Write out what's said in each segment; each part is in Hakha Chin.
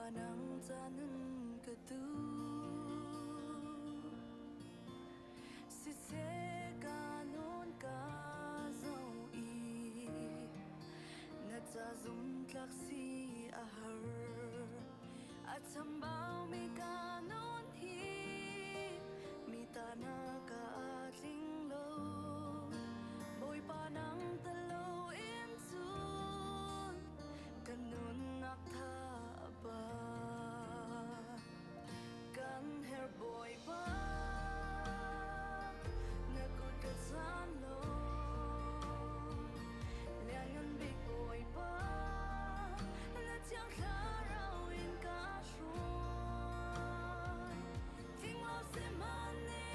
Bawipa nang ca nun ka duh. Siseh ka nun ka zoh i na ca zumtlak si a har. A chambaumi ka nun hi mi ta na ka tling lo. Bawipa nang talo in cun kan nunnak tha a ba. Kan her Bawipa, na kut ka chan law. Lianngan bik Bawipa, na thiang thlarau in ka hruai. Tling lo sihmanhne.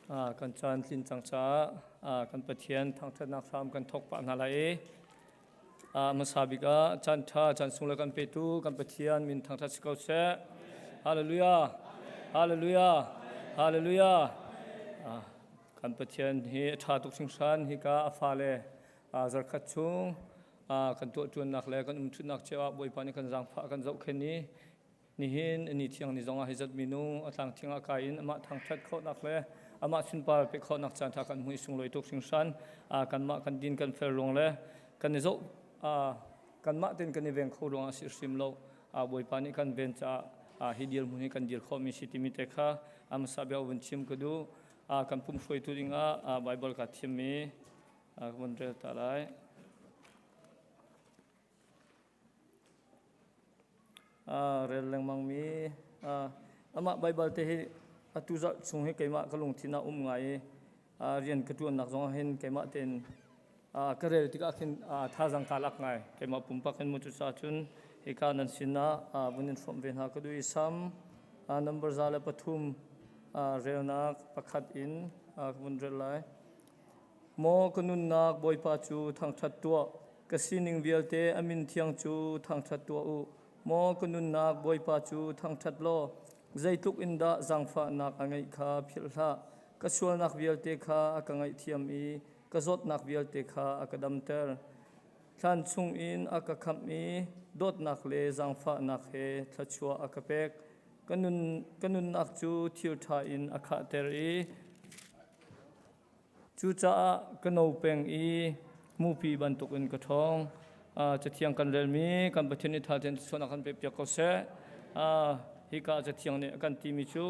Kan caan tlin cang caah kan Pathian thangṭhatnak hram kan thawk pah hna lai i hmasa bik ah caan ṭha caan sung le kan petu kan Pathian min thangṭhat si ko seh. Hallelujah! Hallelujah! Hallelujah! Kan Pathian hi a ṭha tuk hringhran. Hika a fale zarkhat chung kan tuahṭuannak le kan umṭhutnak cio ah Bawipa nih kan zaangfah kan zohkhenh i Nihin ni thiang ni zongah hi zat minung a tlang thiang ah kai in amah thangṭhat khawhnak le amah sunpar pek khawhnak caan ṭha kan hmu i sunglawi tuk hringhran. Kanmah kan din kan fel ruang le kan i zoh kanmah tein kan i veng kho ruangah si hrim lo. Bawipa nih kan ven caah hi dirhmun hi kan dir khawhmi si timi te kha hmasa bia vun chim ka duh. Kan pum hruaitu dingah Bible ka thimmi ka vun rel ta lai. Rel lengmangmi amah Baibal te hi atu zarh chung hi keimah ka lungthin ah um ngai i rian ka ṭuannak zong ah hin keimah tein ka rel tikah khin thazaang kaa lak ngai. Keimah pumpak in mu cucaah cun hika nan sinah vun in hrawmh ve hna ka duh i Salm number 103 relnak pakhat in ka vun rel lai. Maw ka nunnak Bawipa cu thangṭhat tuah, ka sining vialte a min thiang cu thangṭhat tuah u. Maw ka nunnak Bawipa cu thangṭhat law, zeitluk in dah zaangfahnak a ngeih kha philh hlah. Ka sualnak vialte kha a ka ngaihthiam i ka zawtnak vialte kha a ka damter. Thlan chungin a ka khamh i dawtnak le zaangfahnak he thluachuah a ka pek. Ka nunnak cu thil ṭha in a khahter i Cucaah ka no peng i mupi bantukin ka ṭhawng. Cathiang kan relmi kan Pathian nih ṭha tein thluachuahnak kan pekpiak ko seh. Hika cathiang nih a kan timi cu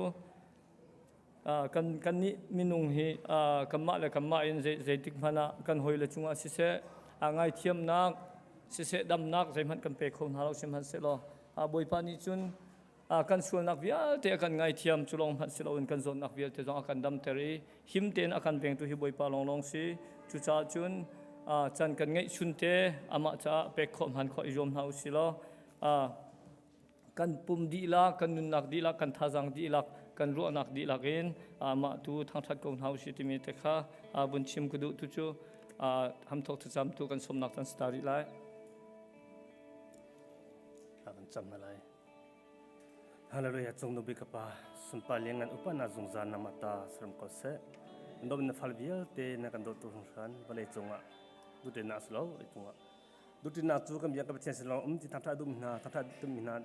kannih minung hi kanmah le kanmah in zeitik hmanh ah kan hawile cungah siseh, ngaithiamnak siseh, damnak zeihmanh kan pe kho hna lo sihmanhsehlaw Bawipa nih cun kan sualnak vialte a kan ngaithiam cu lawng hmanh si loin kan zawtnak vialte zong a kan damter i him tein a kan vengtu hi Bawipa lawnglawng si. Cucaah cun can kan ngeih chunte amah caah pek khawh hman khawh i zuam hna u si law kan pum dihlak, kan nunnak dihlak, kan thazaang dihlak, kan ruahnak dihlak in amah tu thangṭhat ko hna u si timi te kha vun chim ka duh tu cu hamthok thlacam tu kan sawmnak can si ta rih lai. Kan cam hna lai. Hallelujah cung nu bik ka pa sunpar lianngan upa na zungzal na mata saram ko seh dom na fal vialte na kan dawt tu hringhran vawlei cungah dute na slo cungah dute na cu kan biak ka Pathian sin um ti thangtha dum hna thangtha dum hna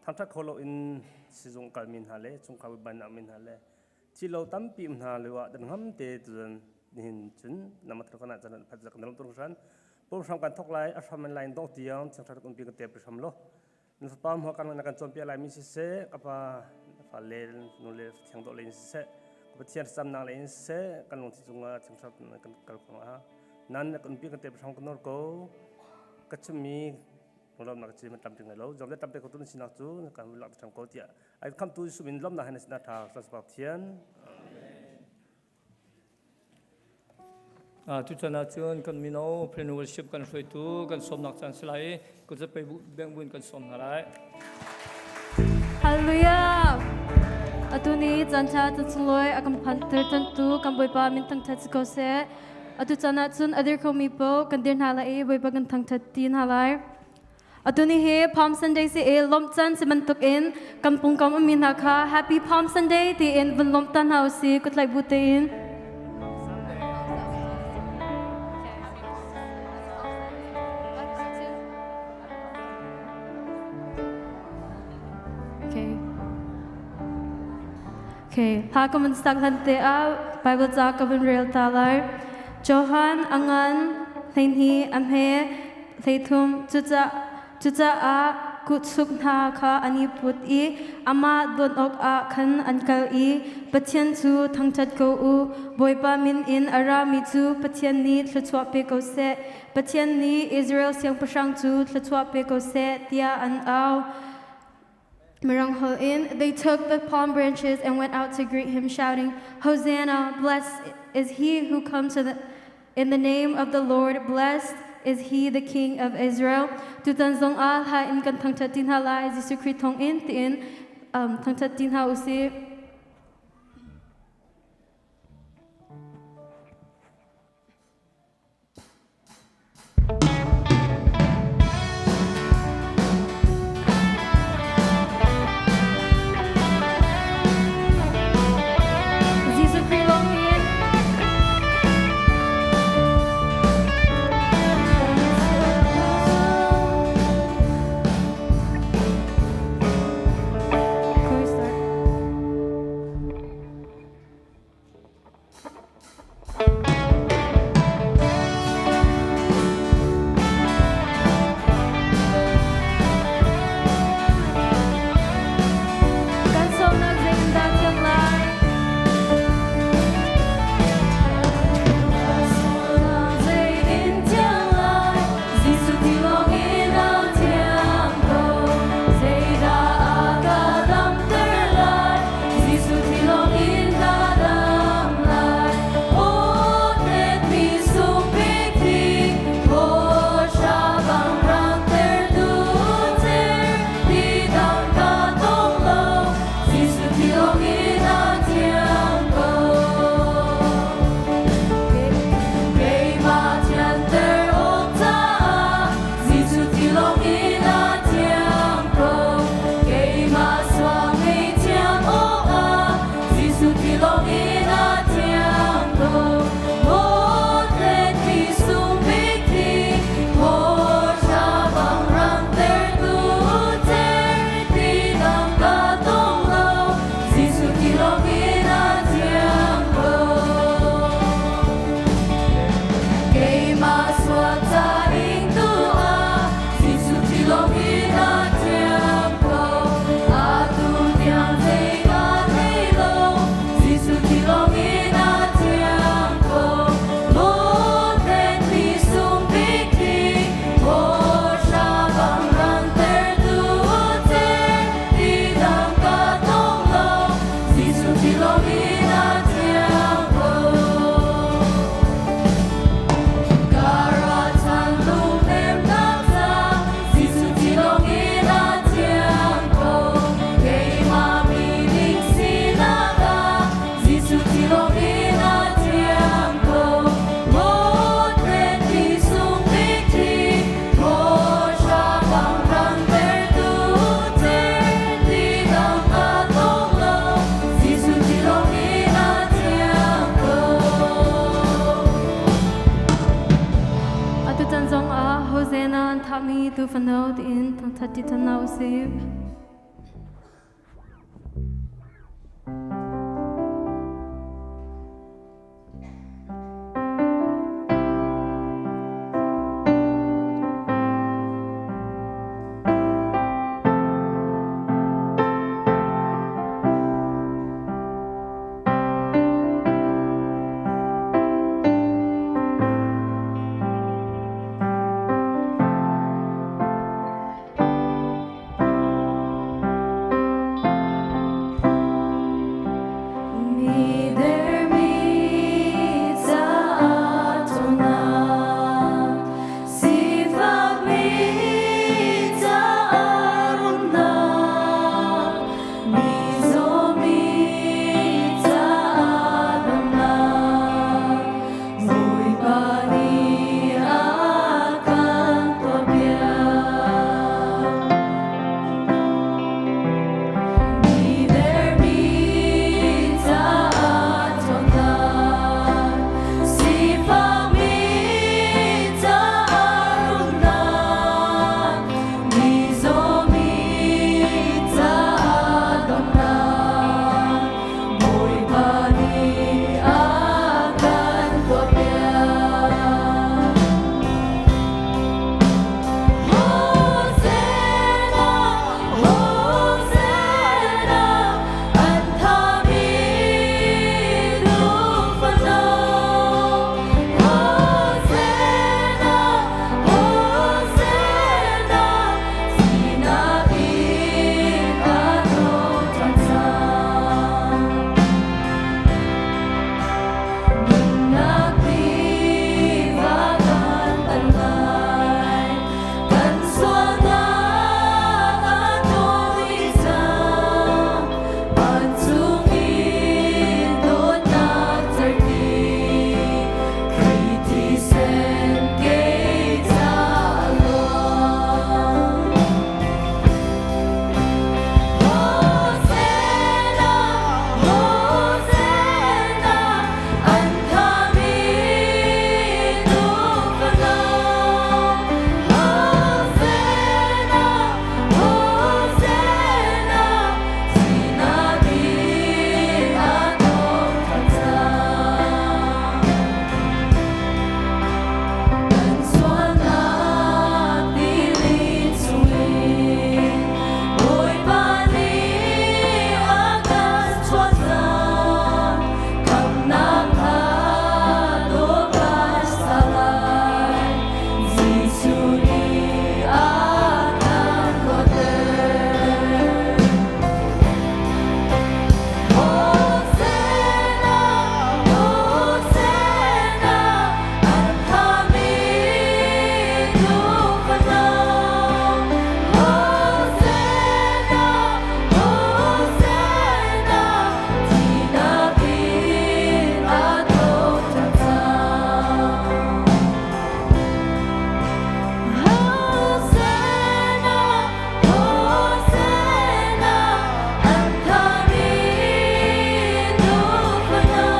thangtha kholo in sizung kal min hna le chungkhar ban na min hna le thi lo tampi um hna lewa dan ngam te tuzan nihin cun nama thar kana chan phat zak kan tum hran pum hram kan thok lai a hram an lain dong tiang changtha kun pi kan te hram lo Na fapa hmuh kan na kan cawnpiak laimi siseh, ka pa na fale nule thiang dawh in siseh, ka Pathian thlacamnak lei in siseh, kan lungthin cungah thiangthlarau kan kal ko ah nan na kan pi kan te hrang kan nor ko ka chimmi lawmnak ka chim tam ngai lo zong le tamte ko tun sinak cu kan lak ṭham ko tiah ai khamtu Jesuh min lawmnak he na sinah ṭha Pathian. Tuchan ahcun kan mino worship kan hruaitu kan sawmnak caan si lai i kutzape beng buin kan sawm hna lai. Hallelujah! Atu ni caan ṭha caan sunglawi a kan phanter tantu kan Bawipa min thangṭhat si ko seh. Atu caan ahcun a dir khomi paoh kan dir hna lai i Bawipa kan thangṭhat ti hna lai. Atu ni hi Palm Sunday si i lawmh caan si bantuk in kan pungkam ummi hna kha Happy Palm Sunday tiin vun lawmh ta hna usih kutlaih bu tein. Okay. Okay, ha ka mun sak hlan te ah Bible ca ka vun rel ta lai. Johan angan hleihnih a hme 33 Cucaah kutsuk hna kha an i put i amah don awkah khan an kal i Pathian cu thangṭhat ko u. Bawipa min in a rami cu Pathian nih thluachuah pe ko seh. Pathian nih Israel siangpahrang cu thluachuah pe ko seh, tiah an au. Mirang holh in, they took the palm branches and went out to greet him, shouting, Hosanna, blessed is he who comes to the, in the name of the Lord, blessed is he the King of Israel. Tutan zong ah hla in kan thangṭhat ti hna lai, Jesuh Khrih thawng in tiin thangṭhat ti hna usih. Tuufano tiin thangṭhat ṭi ṭhan hna usih. Mi dermi caah ṭhawnnak, sifakmi caah rumnak, mizawmi caah damnak, Bawipa nih a kan tuahpiak. Mi dermi caah ṭhawnnak, sifakmi caah rumnak, mizawmi caah damnak, Bawipa nih a kan tuahpiak. Hosanna, Hosanna, an thami Tuufano. Hosanna, Hosanna, thihnak in a tho ṭhan cang. Nunnak tiva kan tan lai, kan sualnak a ṭawl dih cang. Vancung in dawtnak cerhti, Khrih thisen kei ca a luang. Hosanna, Hosanna, an thami Tuufano. Hosanna, Hosanna, thihnak in a tho ṭhan cang. Kan sualnak tili chungin Bawipa nih a kan chuah cang. Khamhnak hla dawh kan sa lai. Jesuh nih a kan luatter. Hosanna, Hosanna, an thami Tuufano. Hosanna, Hosanna, thihnak in a tho ṭhan cang. Hosanna, Hosanna, an thami Tuufano.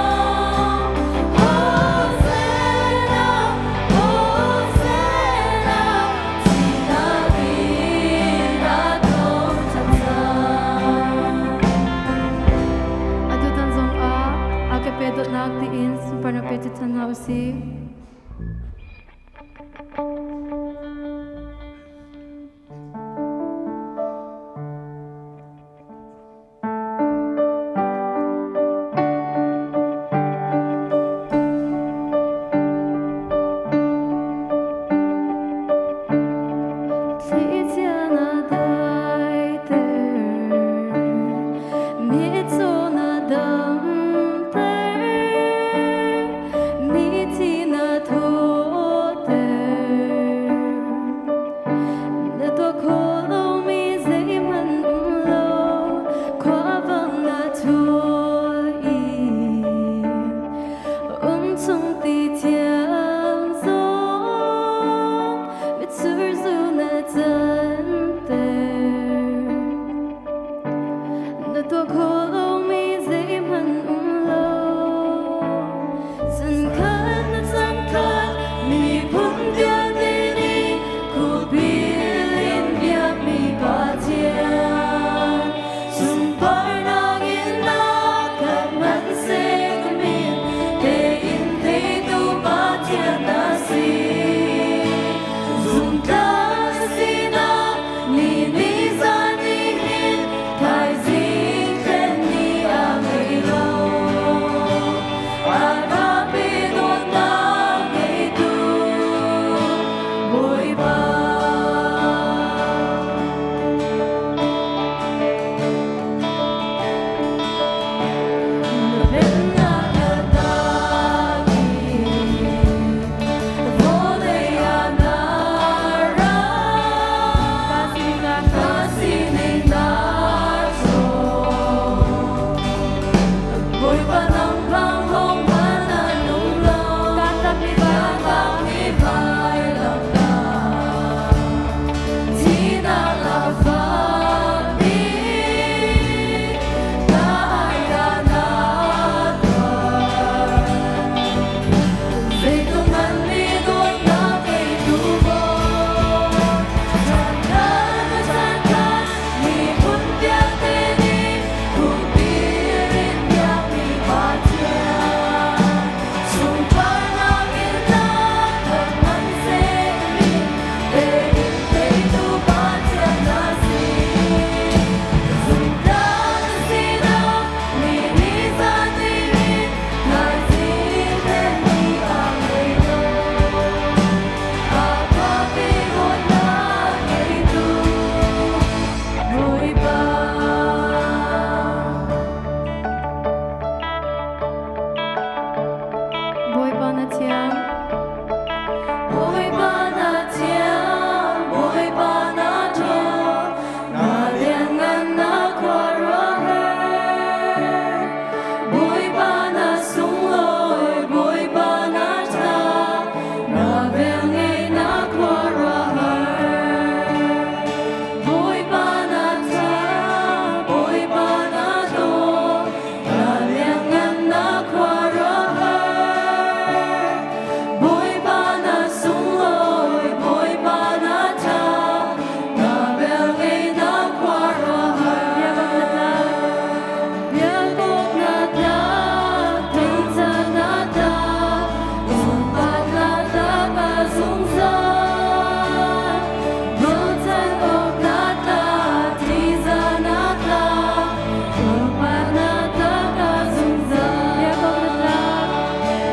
Hosanna, Hosanna, thihnak in a tho ṭhan cang. Atutan zong ah agape dawtnak tiin sunparnak pe ṭhan hna usih. Thlichia na daiter, mitcaw na damter, mithi na Bawipa na thiang. Bawipa na thiang, Bawipa na ṭhawng, na lianngan na khuaruahhar. Bawipa na sunglawi, Bawipa na ṭha, na velngeih na khuaruahhar. Bawipa na ṭha, Bawipa na dawt, na lianngan na khuaruahhar. Bawipa na sunglawi, Bawipa na ṭha, na velngeih na khuaruahhar. Biakawk na tlak, thangṭhat na tlak, sunparnak na tlak a zungzal. Bochan awk na tlak, ṭihzah na tlak, sunparnak na tlak a zungzal.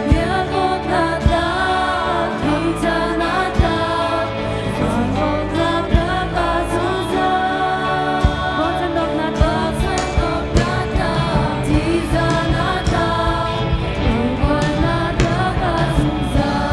Biakawk na tlak, thangṭhat na tlak, sunparnak na tlak a zungzal. Bochan awk na tlak, Bochan awk na tlak, ṭihzah na tlak, sunparnak na tlak a zungzal.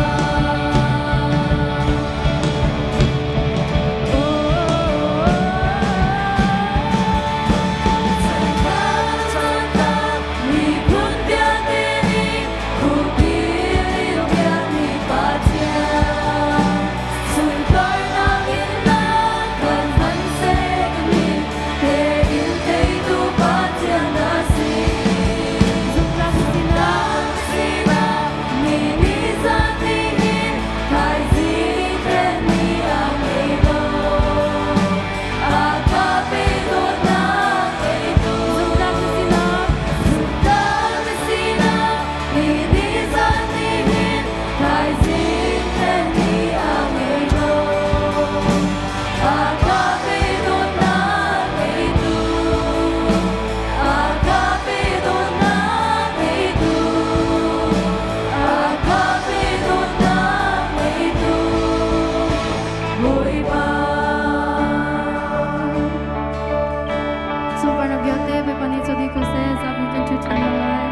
Miphun vialte nih khukbil biakmi Pathian. Sunparnak in na kan hmansekmi tein teitu Pathian na si. Zumhtlak na Sinak mi nih zati hin thaizing thlenni a ngei lo. Agape dawtnak ngeitu. Zumhtlak na Zumhtlak sinak mi nih zati hin thaizing thlenni a ngei lo. Agape dawtnak ngeitu. Agape dawtnak ngeitu. Agape dawtnak ngeitu. Bawipa. Sunparnak vialte Bawipa nih co dih ko seh, zapi kan ṭhu ṭhan hna lai.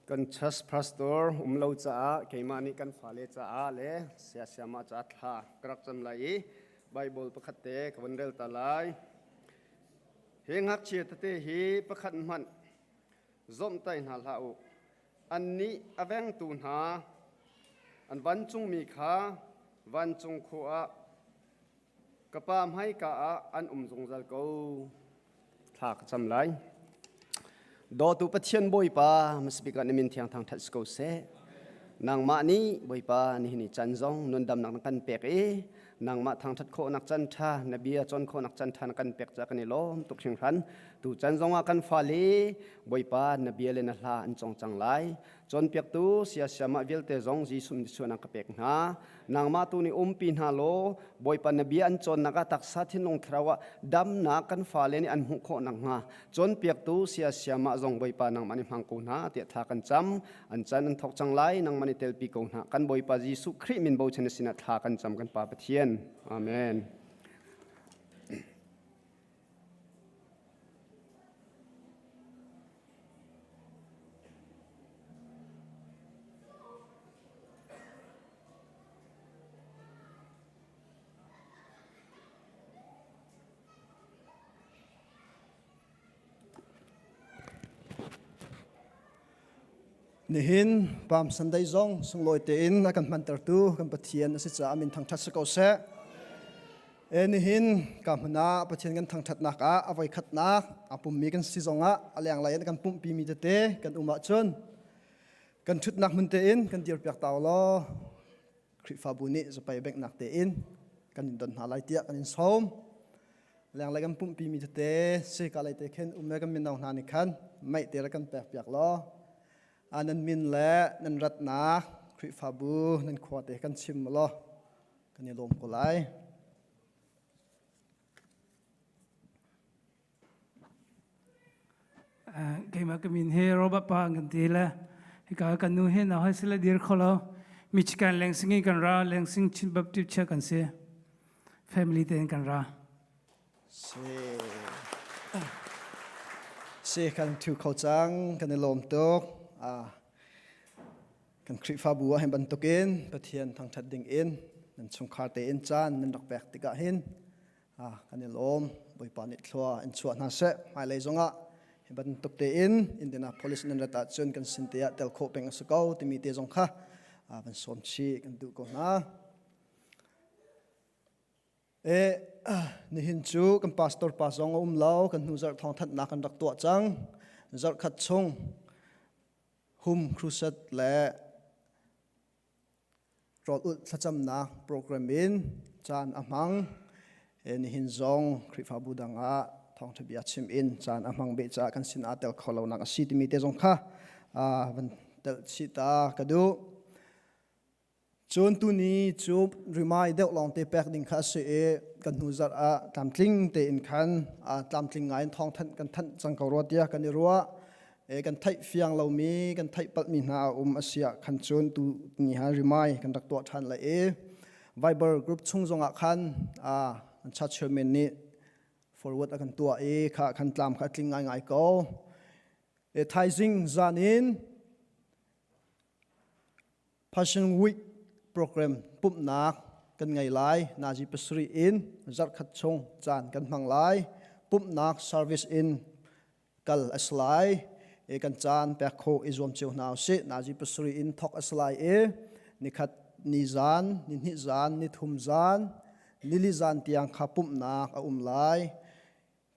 Kan church pastor um lo caah keimah nih kan fale caah le siasiama caah thla ka rak cam lai i Bible pakhat te ka van rel ta lai. Hi ngakchia tete hi pakhat hmanh zomhtaih hna hlah u. Annih a vengtu hna an vancungmi kha vancung khua ah ka pa hmaika ah an um zungzal ko. Thla ka cam lai. Dawtu Pathian Bawipa, hmasabik ah na min thiang thangṭhat si ko seh. Nangmah nih Bawipa nihin i can zong nundamnak na kan pek i nangmah thangṭhat khawhnak can ṭha, na bia cawn khawhnak can ṭha na kan pek caah kan i lawm tuk hringhran. Tu can zongah kan fale Bawipa na bia le na hla an cawng cang lai. Cawnpiaktu siasiamah vialte zong Jesuh nih suanak ka pek hna. Nangmah tu nih umpi hna law Bawipa na bia an cawnnak ah taksa thinlung thlarau ah damnak kan fale nih an hmuh khawh nakhnga cawnpiaktu siasiamah zong Bawipa nangmah nih hmang ko hna tiah thla kan cam. An chan an thawk cang lai nangmah nih telpi ko hna. Kan Bawipa Jesuh Khrih min bochan na sinah thla kan cam kan Pa Pathian. Amen. Nihin Palm Sunday zong sunglawi tein a kan hmantertu kan Pathian a si caah min thangṭhat si ko seh. E nihin ka hmun ah Pathian kan thangṭhatnak ah a voikhatnak a pummi kan si zongah a lenglei in kan pumhpimi tete kan um ahcun kan ṭhutnak hmun tein kan dirpiak ta law Khrihfabu nih zapai benghnak tein kan in don hna lai tiah kan in sawm. Lenglei kan pumhpimi tete si ka lei te khin um le kan mino hna nih khan meih te rak kan pekpiak law nan min le nan ratnak Khrihfabu nan khua te kan chim law. Kan i lawm ko lai. Keimah ka min hi Robert Pa kan ti le hika kan nu hi na hoi sila dir kholo Michigan Lansing in kan ra Lansing Chin Baptist Church kan si family tein kan ra Si si kan thu kho cang kan i lawm tuk kan Khrihfabu ah hin bantukin Pathian thangṭhat ding in nan chungkhar tein caan nan rak pek tikah hin kan i lawm. Bawipa nih thlua in chuah hna seh. Hmailei zongah hi bantuk tein Indianapolis nan rat ahcun kan sin te ah tel khawh peng a si ko timi te zong kha van sawm chih kan duh ko hna. E, nihin cu kan pastor pa zong a um lo, kan hnu zarh thawng thanhnak kan rak tuah cang. Zarh khat chung hum crusade le rawl ulh thlacamnak program in caan a hmang. E, nihin zong Khrihfabu dang ah thawngṭha bia chim in caan a hmang beh caah kan sin aa tel kho lo nak a si timi te zong kha van telh chih ta ka duh. Cun tuni cu rimai deuh lawngte pek ding kha a si i kan hnu zarh ah tlamtling tein khan tlamtling ngai in thawng thanh kan thanh cang ko rua tiah kan i ruah. Kan theih fiang lomi kan theih palhmi hna a um a si ah khan cun tu ni ha rimai kan rak tuah ṭhan lai i Viber group chung zongah khan an church chairman nih forward a kan tuah i kha khan tlam kha a tling ngaingai ko. Thaizing zan in Passion Week program pumhnak kan ngei lai. Nazi pasarih in zarhkhat chung caan kan hmang lai. Pumhnak service in kal a si lai. E kan caan pek khawh i zuam cio hna usih. Nazi pasarih in thok a si lai i nikhat ni zan, ni hnih zan, ni thum zan, nili zan tiang kha pumhnak a um lai.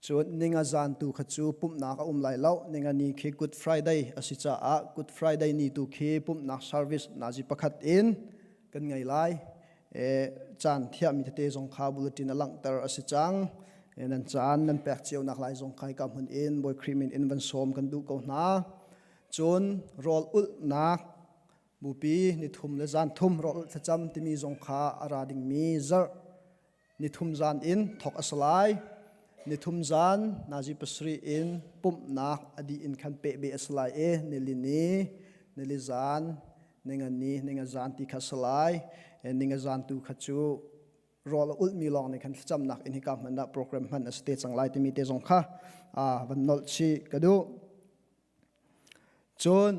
Cun ninga zan tu kha cu pumhnak a um lai lo. Ninga ni khi Good Friday a si caah Good Friday ni tu khi pumhnak service nazi pakhat in kan ngei lai. E, caan thiahmi tete zong kha bulletin a langhter a si cang. E, nan caan nan pek cio nak lai zong kha hika hmun in Bawi Khrih min in van sawm kan duh ko hna. Cun rawl ulhnak bupi ni thum le zan thum rawl ulh thlacam timi zong kha a ra dingmi zarh Nithum zan in thawk a si lai. Nithum zan nazi pasarih in pumhnak a dih in khan peh beh a si lai i nili ni, nili zan, ninga ni, ninga zan ti kha a si lai. Ninga zan tu kha cu rawl a ulhmi lawng nih khan thlacamnak in hika hman ah program hman a si te cang lai timi te zong kha van nolh chih ka duh. Cun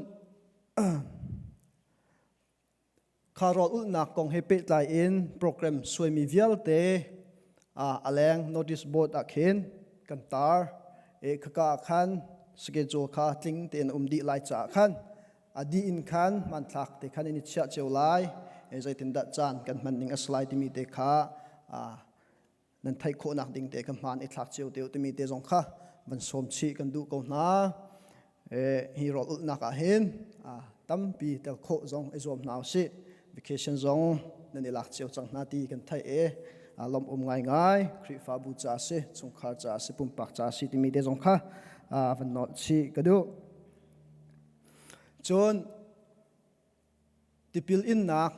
Kha rawl ulhnak kong he pehtlai in program suaimi vialte a leng notice board ah khin kan tar. E khaka ah khan schedule kha tling tein um dih lai caah khan a dih in khan hmanthlak te khan in i chiah cio lai. E zeitindah caan kan hman ning a si lai timi te kha nan theih khawhnak ding te kha hmaan i thlak cio te timi te zong kha van sawm chih kan duh ko hna. Hi rawl ulhnak ah hin tampi tel khawh zong i zuam hna usih. Vacation zong nan i lak cio cang hna ti kan theih i lawmh um ngaingai. Khrihfabu ca si, chungkhar ca si, pumpak ca si timi te zong kha van nolh chih ka duh. Cun tipil innak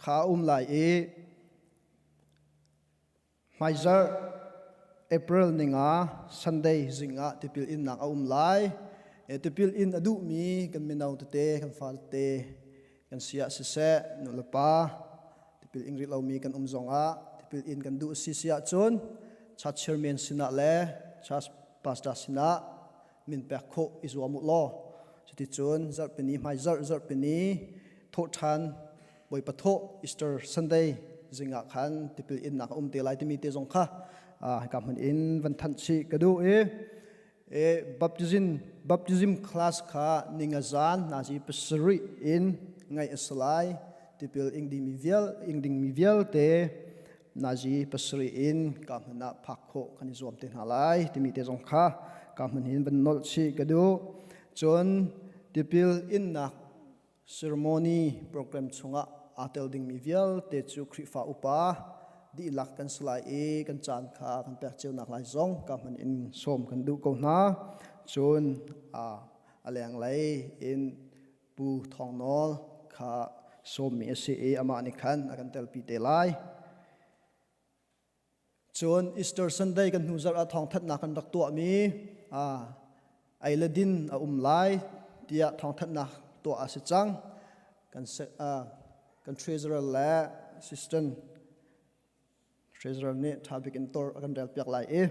kha um lai i Hmaizarh April ninga Sunday zing ah tipil innak a um lai. Tipil in a duhmi kan mino tete, kan fa tete kan si ah siseh, nulepa tipil ing rih lomi kan um zong ah tipil in kan duh si si ahcun church chairman sinah le church pastor sinah min pek khawh i zuam u law cuticun zarhpini hmaizarh zarhpini thawhṭhan Bawipa thawh Easter Sunday zingah khan tipil innak a um te lai timi te zong kha hika hmun in van thanh chih ka duh i e baptism baptism class kha ninga zan nazi pasarih in ngaih a si lai tipil ing dingmi vial ing dingmi vialte nazi pasarih in ka hmun ah phak khawh kan i zuam te hna lai timi te zong kha ka hmun hin van nolh chih ka duh cun tipil innak Ceremony program chungah aa tel dingmi vialte cu Khrihfa upa dihlak kan si lai i kan caan kha kan pek cionak lai zong ka hman in sawm kan duh ko hna. Cun a lenglei in Pu Thawng Nawl kha sawmmi a si i amah nih khan a kan telpi te lai. Cun Easter Sunday kan hnu zarh ah thawngthanhnak kan rak tuahmi ei le din a um lai tiah thawngthanhnak tuah a si cang. Kan kan treasurer le assistant treasurer nih ṭha bik in tor a kan rel piak lai i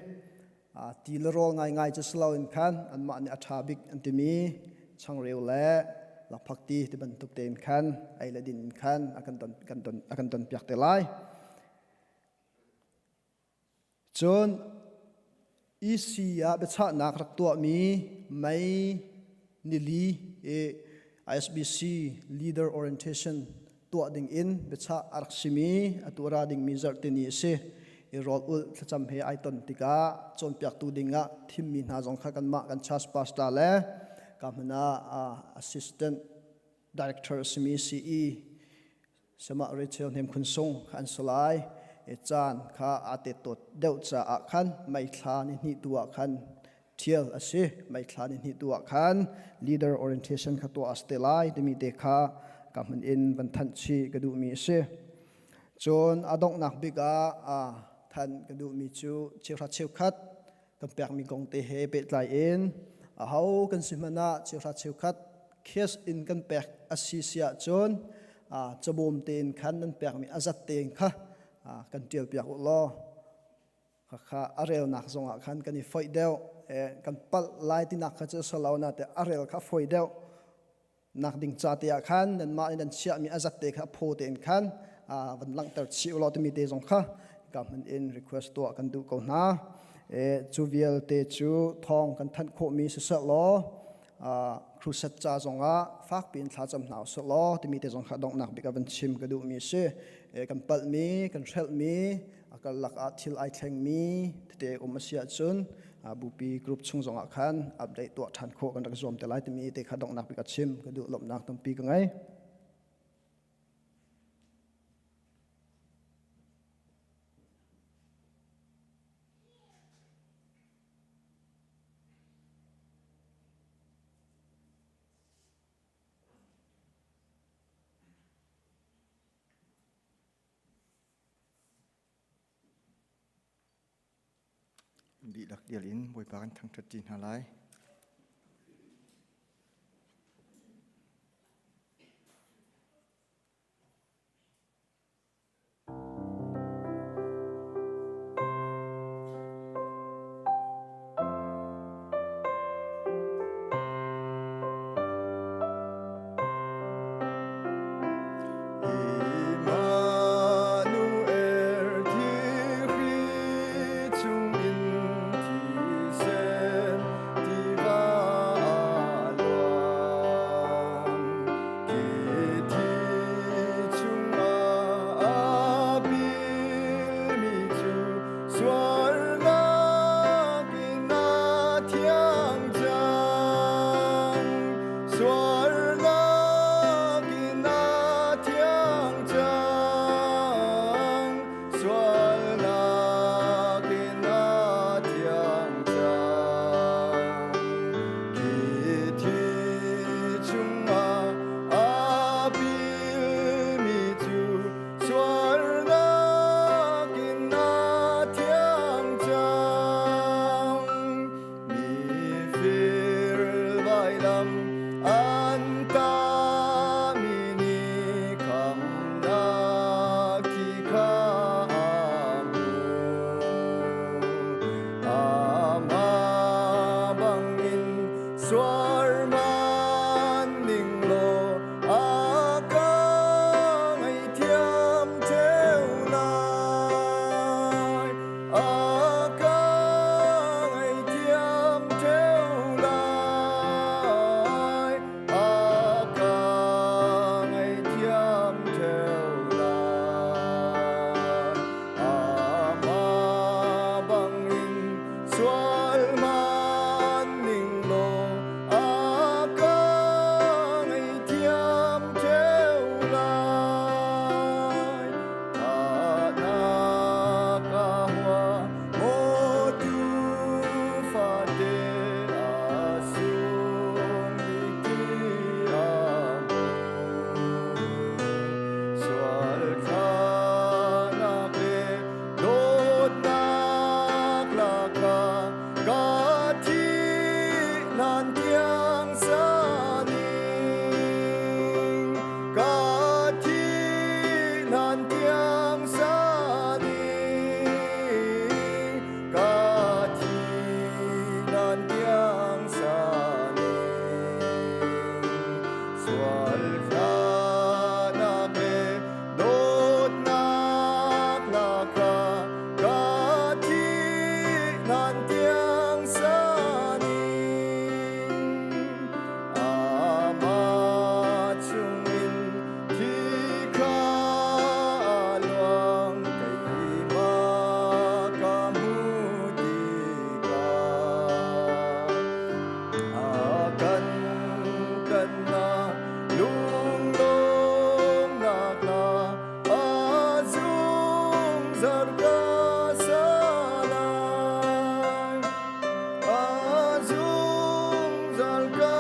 ti le rawl ngaingai cu si loin khan anmah nih a ṭha bik an timi changreu le lakphakti ti bantuk tein khan ei le din in khan a kan don kan don a kan don piak te lai. Cun EC ah biachahnak rak tuahmi May nili i ISBC Leader Orientation tuah ding in biachah a rak simi atu ra dingmi zarhtini a si. I rawl ulh thlacam he ai ton tikah cawnpiaktu dingah thimmi hna zong kha kanmah kan church pastor le ka hmun ah assistant director a simi CE Samah Rachel Hnem Khun Sung kha an si lai. I caan kha aa te tawt deuh caah khan May thla ni hnih tu ah khan ṭhial a si. May thla ni hnih tu ah khan leader orientation kha tuah a si te lai timi te kha ka hmun in van thanh chih ka duhmi a si. Cun a donghnak bik ah thanh ka duhmi cu cheuhra cheukhat kan pekmi kong te he pehtlai in aho kan si hmanh ah cheuhra cheukhat cash in kan pek a si si ahcun cabawm tein khan nan pekmi a zat tein kha kan ṭial piak u law khakha a relnak zongah khan kan i foih deuh kan palh lai tinak kha cu salo na te a rel kha foi deuh nak ding ca te ah khan nanmah nih nan chiahmi a zat te kha phaw tein khan van langhter chih u law timi te zong kha ka hmun in request tuah kan duh ko hna. Cu vialte cu thawng kan thanh khawhmi siseh law crusade ca zongah fakpi in thlacam hna usih law timi te zong kha donghnak bik ah van chim ka duhmi a si. Kan palhmi, kan hrelhmi, a karlak ah thil ai thlengmi tete um a si ahcun bupi group chung zongah khan update tuah ṭhan khawh kan rak zuam te lai timi te kha donghnak bik a chim ka duh lawmhnak tampi ka ngei. Dihlak dial in Bawipa kan thangṭhat ṭi hna lai. Immanuel thi Khrih chungin thisen ti. Nan tiang sa ding ka thi nan tiang sa ning sual hlanak le dawtnak lakah ka thi nan tiang sa ning Amah chungin thi kha luang keimah ka hmu tikah a kan tlannak lunglawmnak la a zungzal ka sa lai. A zungzal ka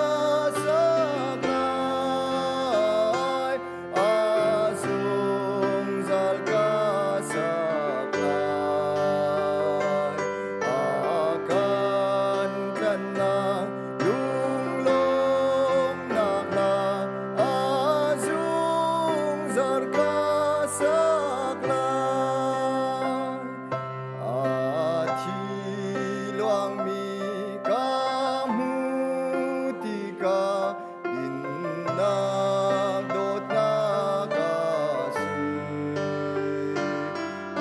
sak lai. A zungzal ka sak lai. A kan tlannak lunglawmnak la a zungzal ka sak lai. A thi luangmi ka hmu tikah dinnak dawtnak a si. A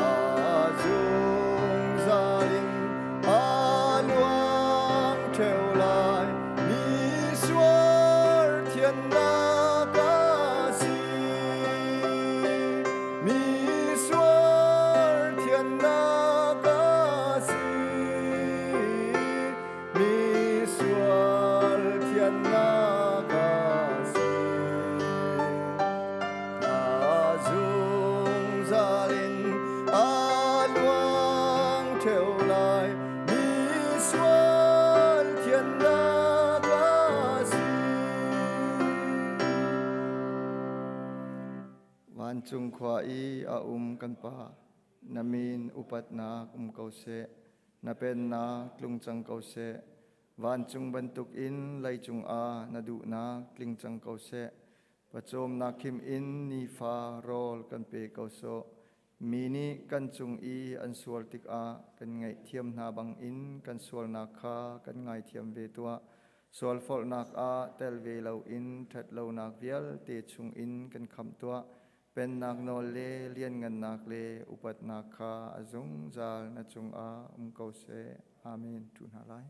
zungzal in a luang ṭheo lai, mi sual thiannak a si. Mi sual thiannak a si. Mi sual thiannak a si. A zungzal in a luang ṭheo lai, mi sual thiannak a si. Vancung khua i a um kan Pa, na min upatnak um ko seh, na pennak tlung cang ko seh. Vancung bantukin leicung ah na duhnak tling cang ko seh. Pawcawmnak khim in nifa rawl kan pe ko sawh. Mi nih kan cung i an sual tikah kan ngaihthiam hna bangin kan sualnak kha kan ngaithiam ve tuah. Sualforhnak ah tel ve loin ṭhatlonak vialte chungin kan khamh tuah. Pennak nawl le lianngannak le upatnak kha a zungzal na cungah um ko seh. Amen. Ṭhu hna lai.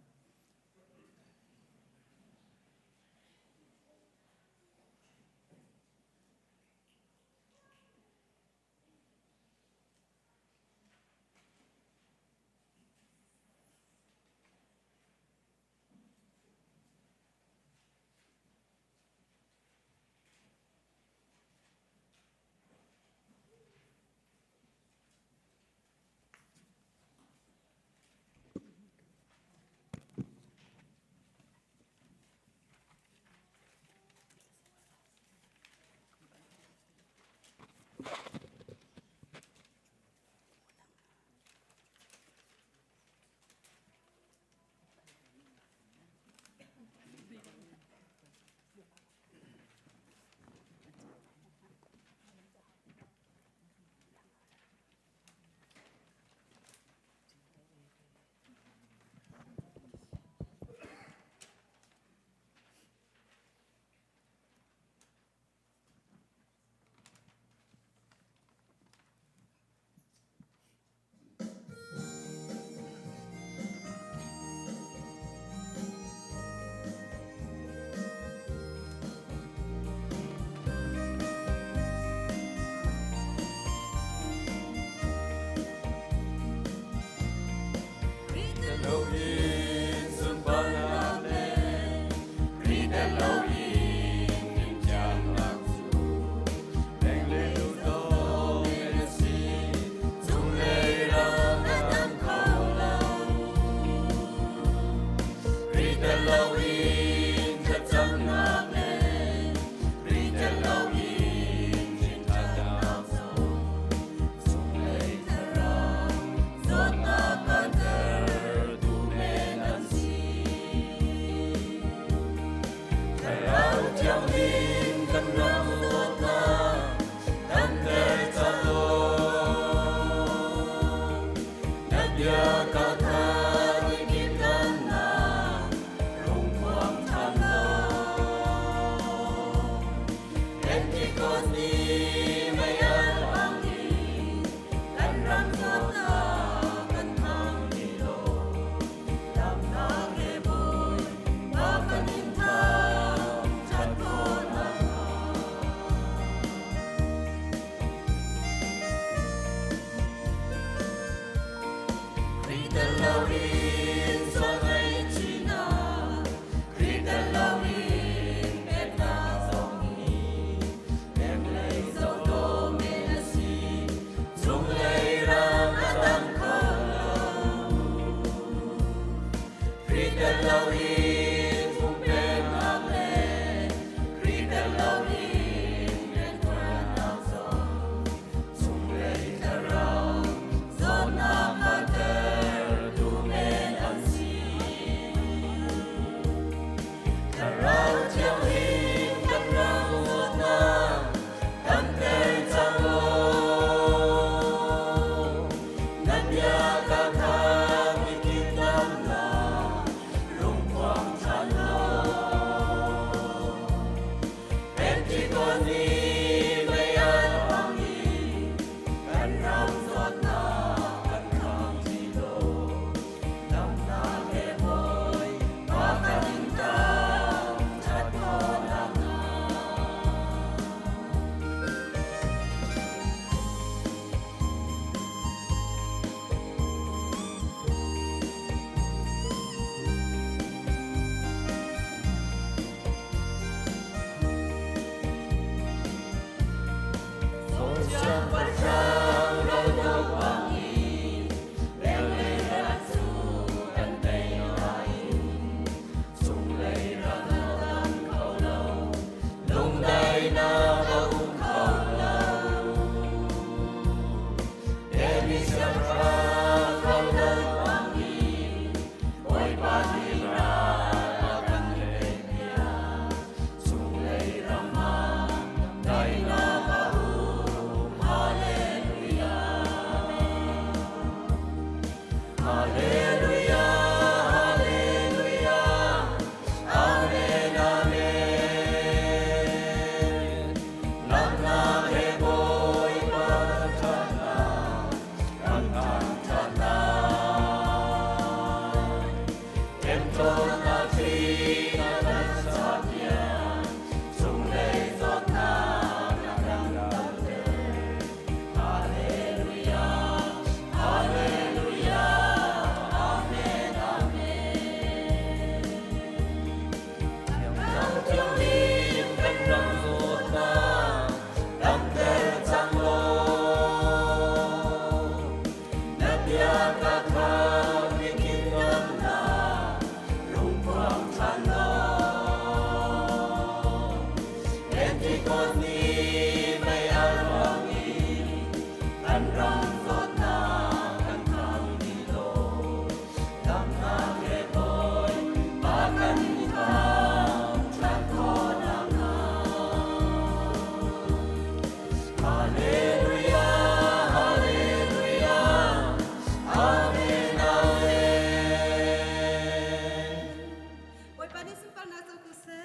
Bawipa nih sunparnak co ko seh.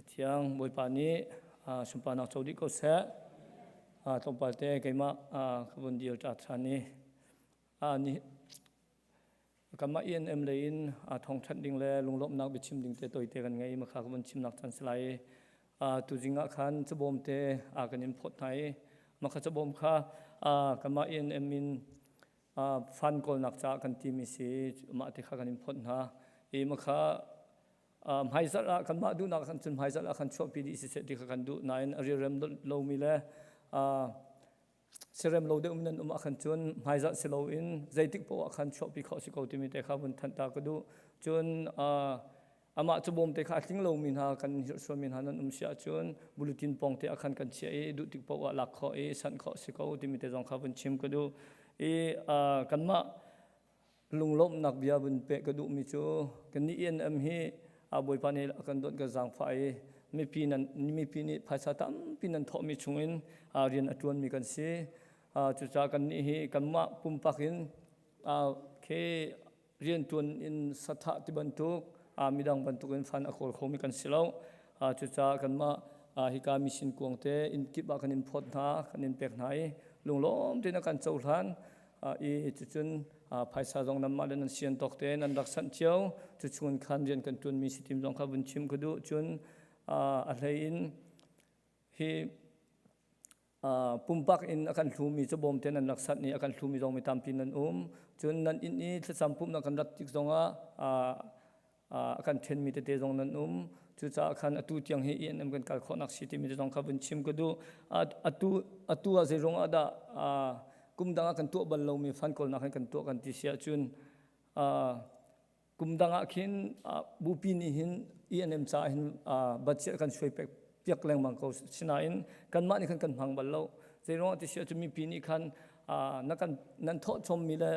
Thiang Bawipa nih sunparnak co dih ko seh. Tlawmpal te keimah ka vun dir ta ṭhan i ni kanmah ENM lei in thawngṭhanh ding le lunglawmhnak biachim ding te toite kan ngei makha ka vun chimnak caan si lai i tuzing ah khan cabawm te kan in phawt hna i makha cabawm kha kanmah ENM in fan kawlnak caah kan timi si mah te kha kan in phawt hna i makha hmaizarh ah kanmah duhnak khan cun hmaizarh ah khan chuahpi dih siseh ti kha kan duh nain a rilrem lomi le sirem lo deuh nan um ah khan cun hmaizarh si loin zeitik paoh ah khan chuahpi khawh si ko timi te kha vun thanh ta ka duh. Cun amah cu bawm te kha a tling lomi hna kan hirhsualmi hna nan um si ahcun bulletin pawng te ah khan kan chiah i duh tik paoh ah lak khawh i sanh khawh si ko timi te zong kha vun chim ka duh. I kanmah lunglawmhnak bia vun peh ka duhmi cu kannih ENM hi Bawipa nih a kan dawt ka zaangfah i mipi nan mipi nih phaisa tampi nan thawhmi chungin rian a ṭuanmi kan si. Cucaah kannih hi kanmah pumpak in khi rianṭuan in sathah ti bantuk midang bantukin fan a kawl khomi kan si lo. Cucaah kanmah hika mission kuang te inn kip ah kan in phawt hna, kan in pek hna i lunglawm tein a kan cohlan. I cucun phaisa zong nanmah le nan sian tawk te nan rak sanh cio. Cu chungin khan rian kan ṭuanmi si tim zong kha vun chim ka duh. Cun a hlei in hi pumpak in a kan hlumi cabawm te nan rak sanh i a kan hlumi zong mi tampi nan um. Cun nan inn i thlacam pumhnak kan rat tik zongah a kan ṭhenmi tete zong nan um. Cucaah khan atu tiang hi ENM kan kal khawhnak si timi zong kha vun chim ka duh. Atu ah zei ruangah dah kum dang ah kan tuah bal lomi fan kawlnak hin kan tuah kan ti si ahcun kum dang ah khin bupi nih hin ENM caah hin budget kan suai piak lengmang ko. Sinain kanmah nih khan kan hmang bal lo. Zei ruangah ti si ahcun mipi nih khan na kan nan thawh chommi le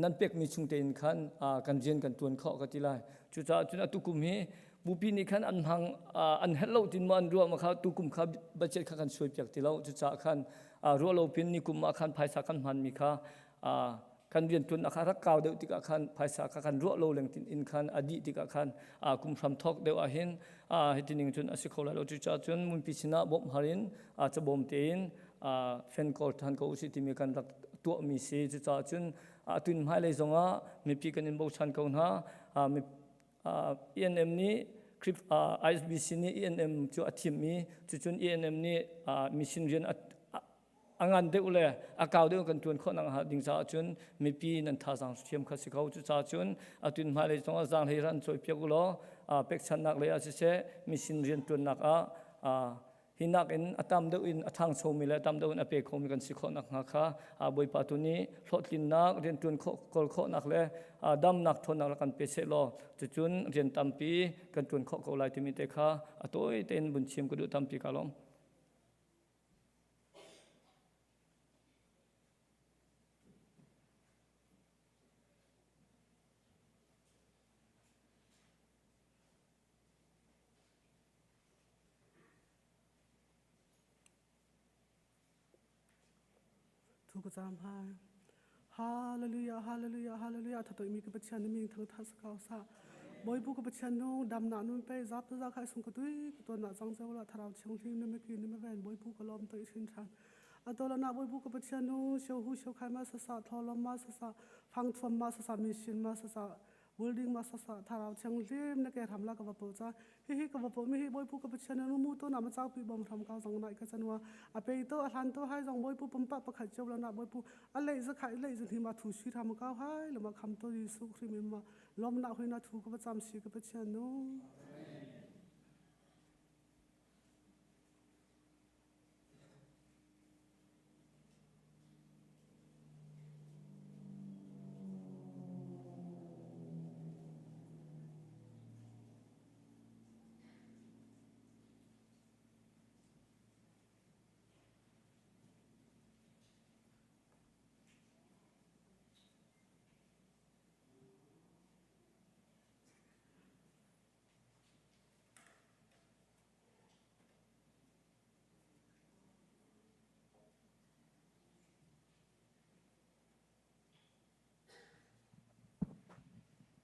nan pekmi chung tein khan kan rian kan tuan khawh ka ti lai. Cucaah cun atu kum hi bupi nih khan an hmang an herh lo tin maw an ruah ma kha tu kum kha budget kha kan suai piak ti lo. Cucaah khan ruah lo pin ni kum ah khan phaisa kan hmanmi kha kan rian tuan kha rak kau deuh tikah khan phaisa kha kan ruah lo leng tin in khan a dih tikah khan kum hram thawk deuh ah hin hiti ning cun a si kho lai lo. Cucaah cun munpi sinah bawmh har in cabawm tein fen kawl than ko usih timi kan rak tuahmi si. Cucaah cun atun hmailei zongah mipi kan in bochan ko hna. ENM nih ISBC nih ENM cu a thim i cucun ENM nih mission rian. a ngan deuh le a kau deuh kan tuan khawh nak ding caah cun mipi nan thazaang thiam kha si ko. Cucaah cun atun hmailei zongah zaanghlei ran cawi piak u law pekchanhnak lei ah siseh, mission riantuannak ah hi nakin a tam deuh in a ṭhangchomi le a tam deuh in a pe khomi kan si khawh nakhnga kha Bawipa tu nih hlawhtlinnak rianṭuan khawh kawl khawhnak le damnak ṭhawnnak rak kan pe seh law, cucun rian tampi kan ṭuan khawh ko lai timi te kha a tawi tein vun chim ka duh. Tampi ka lawm. Thu ka cam hai. Hallelujah, hallelujah, hallelujah. Thatoi mi ka Pathian ni ming thang tha sakau sa. Bawipu ka Pathian nu dam na nun pe zap za khai sung ka tui ka ton na chang cheu la tharau chiang hlim ni me ki ni me ven Bawipu ka lom toi sin than. Atola na Bawipu ka Pathian nu sheu hu sheu khai ma sa sa tholom ma sa sa fang thuam ma sa sa mi shin ma sa sa building ma sa sa tharau thianghlim na ke ram la ka va po cha. Hi hi ka va po mi hi Bawipu ka Pathian nu mu to na ma chau pi bom ram ka zong nai ka chanwa a pe to a hlan to hai zong Bawipu pumpa pakhat cheu la na Bawipu a lei za khai lei za ni ma thu si ram ka hai lo ma kham to Jesu Khri mi ma lom na hui na thu ka va cham si ka Pathian nu.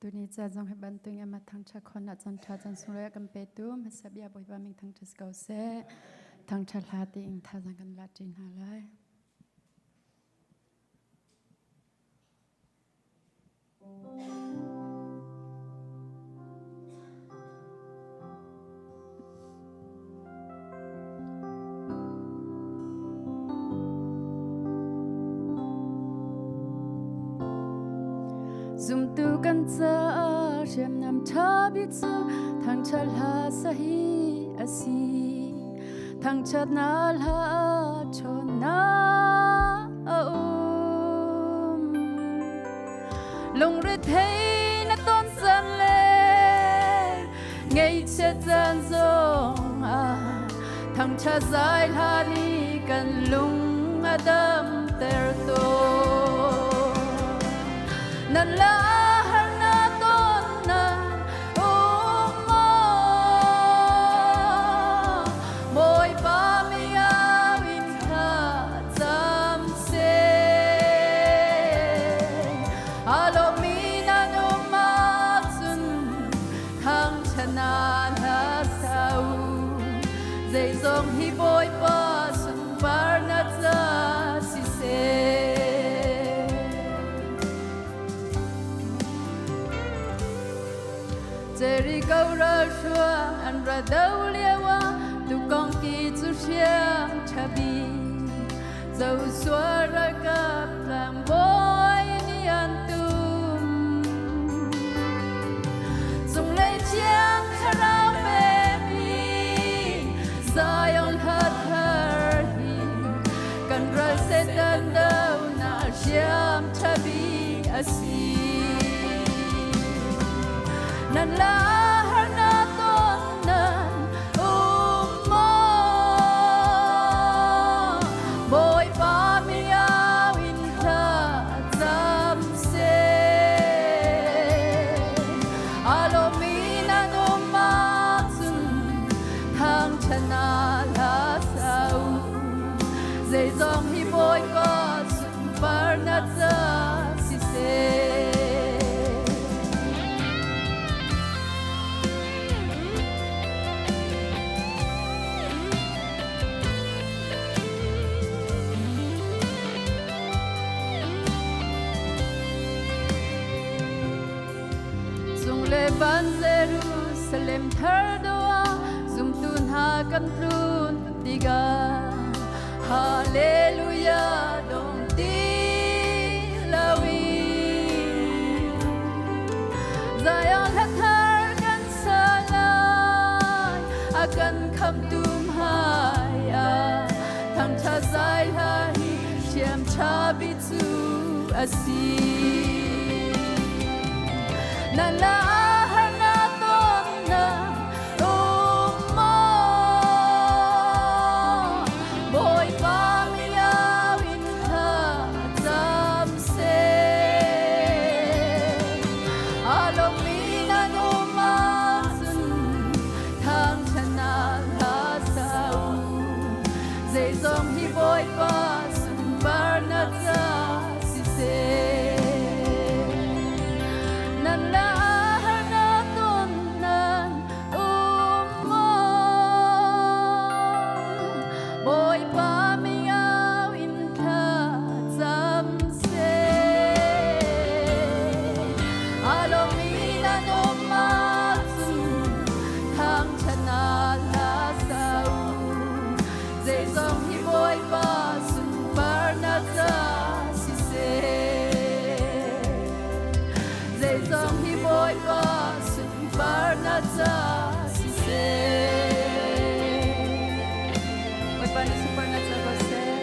Tuni ca zong hi bantuin ama thangṭha khon ah caan ṭha caan sunglawi a kan petu hmasa bia Bawipa min thangṭhat ko seh. Thangṭha hla tiin thazaang kan la ṭi hna lai. Zumtu kan caah hriamnam ṭha bik cu thangṭhat hla sa hi a si. Thangṭhatnak hla ṭhawnnak a um. Lungrethei na ton caan le ngaihchiat caan zong ah thangṭhat zai hla nih kan lung a damter tawn. Nan la harnak ton na um maw? Bawipa mi au in thla cam seh. A lawmmi nan um ahcun thangṭhat nan hla sa u. Zeizong hi Bawipa sunparnak ca siseh. Jericho ralhruang an ra do lio ah tukong ki cu hriam ṭhabi Joshua ralkap tlangbawi nih an tum. Cunglei thiang thlarau pemi Zion hla thar hi kan ral Satan donak hriam ṭhabi a si. Nan la harnak ton nan um maw? Bawipa mi au in thla cam seh. A lawmmi nan um ahcun thangṭhat hla sa u. Zeizong hi Bawipa sunparnak ca siseh. Cung le van Jerusalem thar do ah zumtu hna kan tlun tikah. Hallelujah dong ti loin Zion hla thar kan sa lai a kan khamtu hmai ah thangṭhat zai hla hi hriam ṭha bik cu a si. Na la har na ton na um maw? Bawipa milau in thla cam seh. A lawmmi nan um ahcun thangṭhatnak hla sa u. Zeizong hi Bawipa sunparnak ca siseh. Nan la har na ton nan um maw? Bawipa mei-au in thla cam seh. A lawmmi nan um ahcun thangṭhatnak hla sa u. Zeizong hi Bawipa sunparnak ca siseh. Zeizong hi Bawipa sunparnak ca siseh. Bawipa nih sunparnak ca ko seh.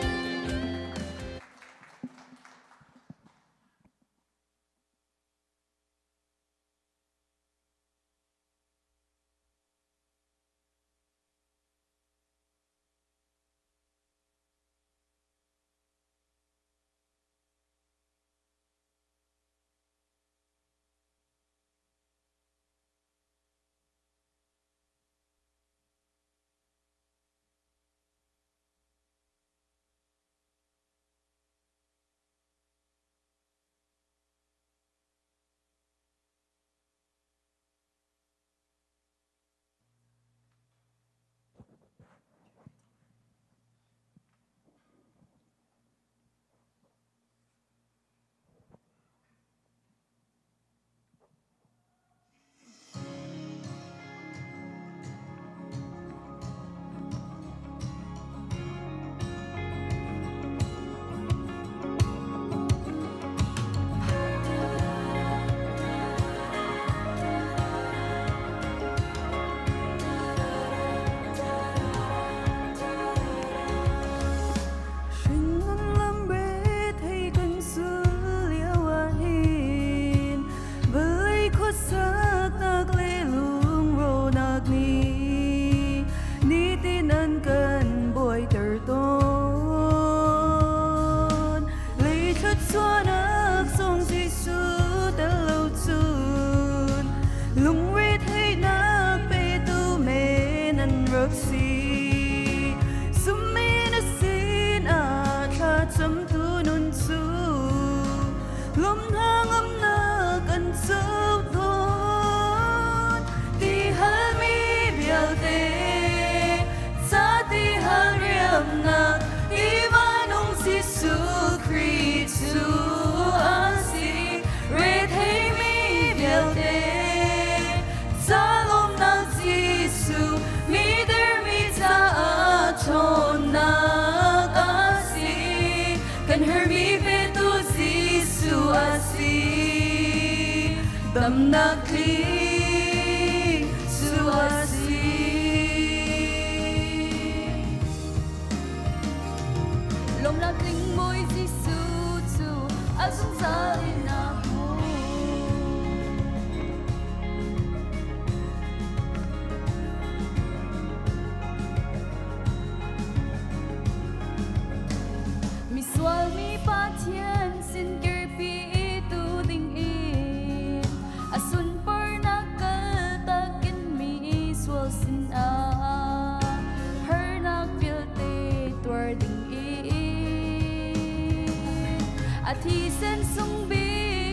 A thisen sung bik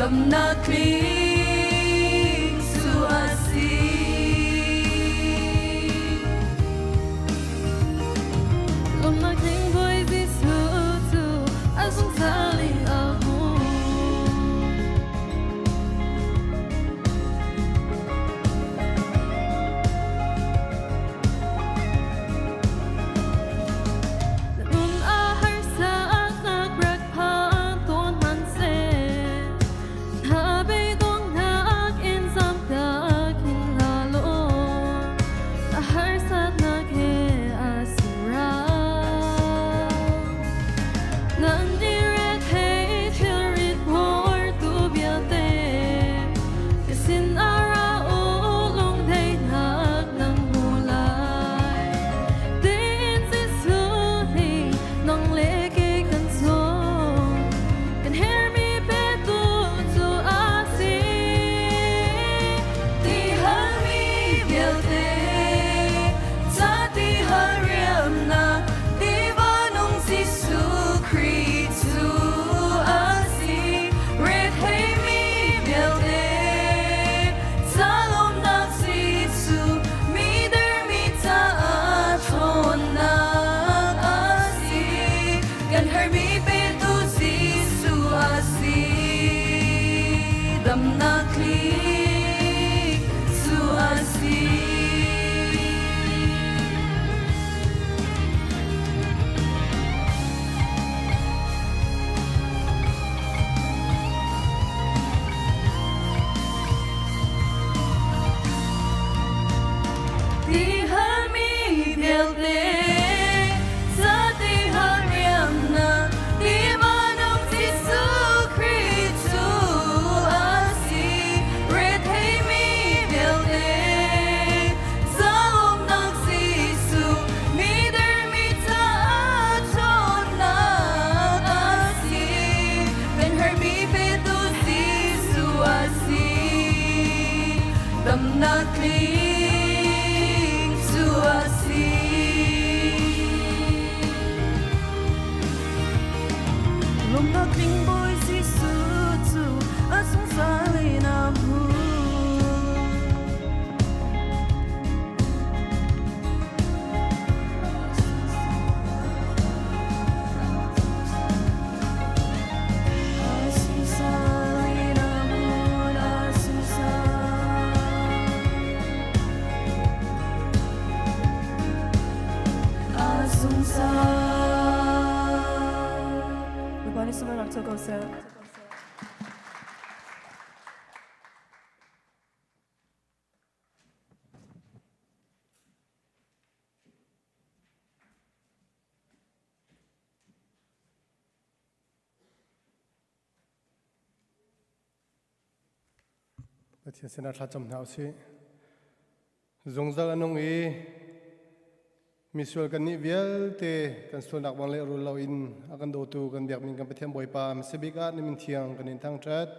Damnak tling cu a si. Lawmnak tling Bawi Jesuh cu a zungzal in a hmu. Na nun a harsatnak rak phan tawn hmanhseh, na beidonghnak in zamtak hin hlah law, na harsatnak he a sirang. Nan i rethei thilrit phortu vialte, ka sin ah ra u lungdaihnak nan hmu lai. Tiin Jesuh nih nang le kei kan sawm, kan herhmi petu cu a si. Ti halmi vialte, ca ti hal riamnak, tiva nung Jesuh Khrih cu a si. Retheimi vialte, ca lawmnak Jesuh, mi dermi caah ṭhawnnak a si. Kan herhmi petu Jesuh a si. Damnak tling cu a si. Ti halmi vialte, ca ti hal riamnak, ti manung Jesuh Khrih cu a si. Retheimi vialte, ca lawmnak Jesuh, mi dermi caah ṭhawnnak a si. Kan herhmi petu Jesuh a si. Damnak tling cu a si. Lawmnak tling Bawi Jesuh cu a zungzal in a hmu. A zungzal in a hmun, a zungzal. A zungzal. Bawipa nih sunglawinak co ko seh. Pathian sinah thlacam hna usih. Zungzal a nung i misual kannih vialte kan sualnak bang le rul loin a kan dawtu kan biakmi kan Pathian Bawipa hmasabik ah na min thiang kan in thangṭhat.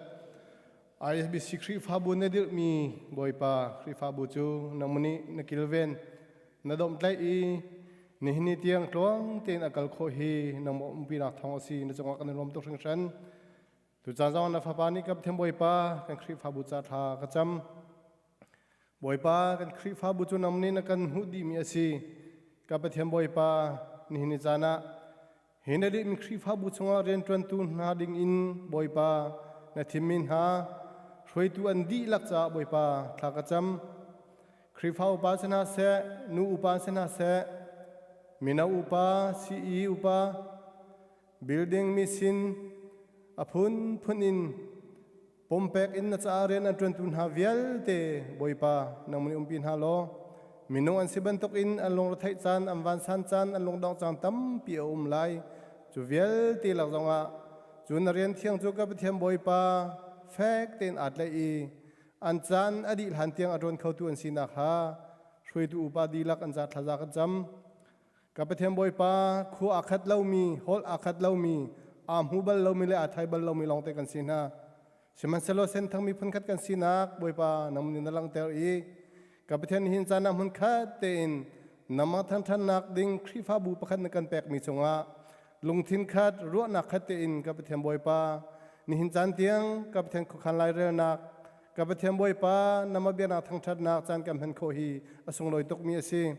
ISBC Khrihfabu na dirhmi Bawipa Khrihfabu cu nangmah nih na kilven na domhtlaih i nihin ni tiang tluang tein a kal khawh hi nangmah umpinak thawng a si na cungah kan i lawm tuk hringhran. Tucaan zong na fapa nih ka Pathian Bawipa kan Khrihfabu ca thla ka cam. Bawipa kan Khrihfabu cu nang nih na kan hmuh dihmi a si. Ka Pathian Bawipa nihin ni caan ah hi na dihmi Khrihfabu chungah rianṭuantu hna ding in Bawipa na thimmi hna hruaitu an dihlak caah Bawipa thla ka cam. Khrihfa upa si hna seh, nu upa si hna seh, mino upa, CE upa, building mi sin a phunphun in pumpek in na caah rian an ṭuantu hna vialte Bawipa nangmah nih umpi hna law minung an si bantukin an lungretheih caan an vansan caan an lungdongh caan tampi a um lai cu vialte lak zongah cu na rian thiang cu ka Pathian Bawipa fek tein aa tlaih i an caan a dih hlan tiang a ṭuan khotu an sinak hnga hruaitu upa dihlak an ca thlaza kan cam. Ka Pathian Bawipa, khua aa khat lomi, holh aa khat lomi, aa hmu bal lomi le aa thai bal lomi lawngte kan si hna. Sihmanhsehlaw senthang miphun khat kan sinak Bawipa nang nih na langhter i ka Pathian nihin caan ah hmunkhat tein nangmah thangṭhatnak ding Khrihfabu pakhat na kan pekmi cungah lungthin khat, ruahnak khat tein ka Pathian Bawipa Nihin caan tiang ka Pathian khuakhan lairelnak, ka Pathian Bawipa nama biaknak thangṭhatnak caan kan hman khawh hi a sunglawi tukmi a si.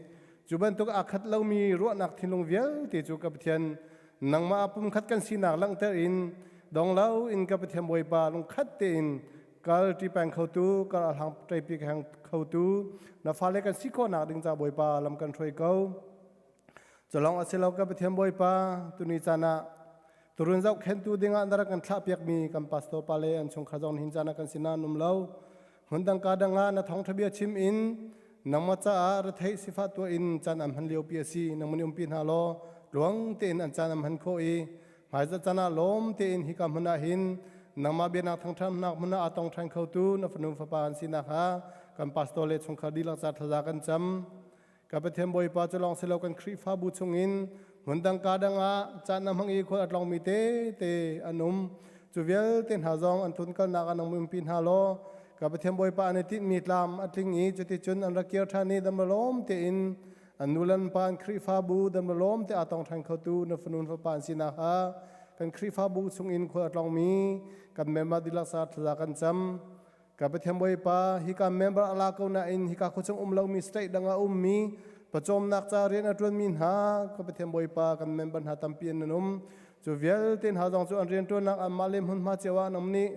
Cu bantuk aa khat lomi ruahnak thinlung vialte cu ka Pathian nangmah pumkhat kan sinak langhter in dong lo in ka Pathian Bawipa lungkhat tein kal ṭi peng khotu, kal a hlang ṭeipi khotu na fale kan si khawhnak ding ca Bawipa lam kan hruai ko. Culawng a si lo ka Pathian Bawipa tuni caan ah turun zohkhentu dingah na rak kan thlahpiakmi kan pastor pa le an chungkhar zong nihin caan ah kan sinah an um lo. Hmundang ka dang ah na thawngṭha bia chim in nangmah caah retheih sifah tuah in caan an hman liopi a si. Nangmah nih umpi hna law tluang tein an caan an hman khawh i hmaizarh caan ah lawm tein hika hmun ah hin nangmah biaknak thangṭhatnak hmun ah aa tong ṭhan khotu na fanu fapa an si nakhnga kan pastor le chungkhar dihlak ca thlaza kan cam. Ka Pathian Bawipa cu lawng si lo kan Khrihfabu chungin hmundang ka dang ah caan a hmang i khual a tlawngmi tete an um. Cu vialte hna zong an tlunkalnak ah nang umpi hna law ka Pathian Bawipa an i tinhmi tlam a tling i cuticun an rak kir ṭhan i dam lawm tein an nu le an pa an Khrihfabu dam lawm te aa tong ṭhan khotu na fanu na fapa an si nakhnga kan Khrihfabu chungin khual a tlawngmi kan member dihlak sa thlaza kan cam. Ka Pathian Bawipa, hika member a la ko nain hika khuachung um lomi state dang ah ummi pawcawmnak ca rian a ṭuanmi hna ka Pathian Bawipa kan member hna tampi an um. Cu vialte hna zong cu an rianṭuannak anmah le hmunhma cio ah an nih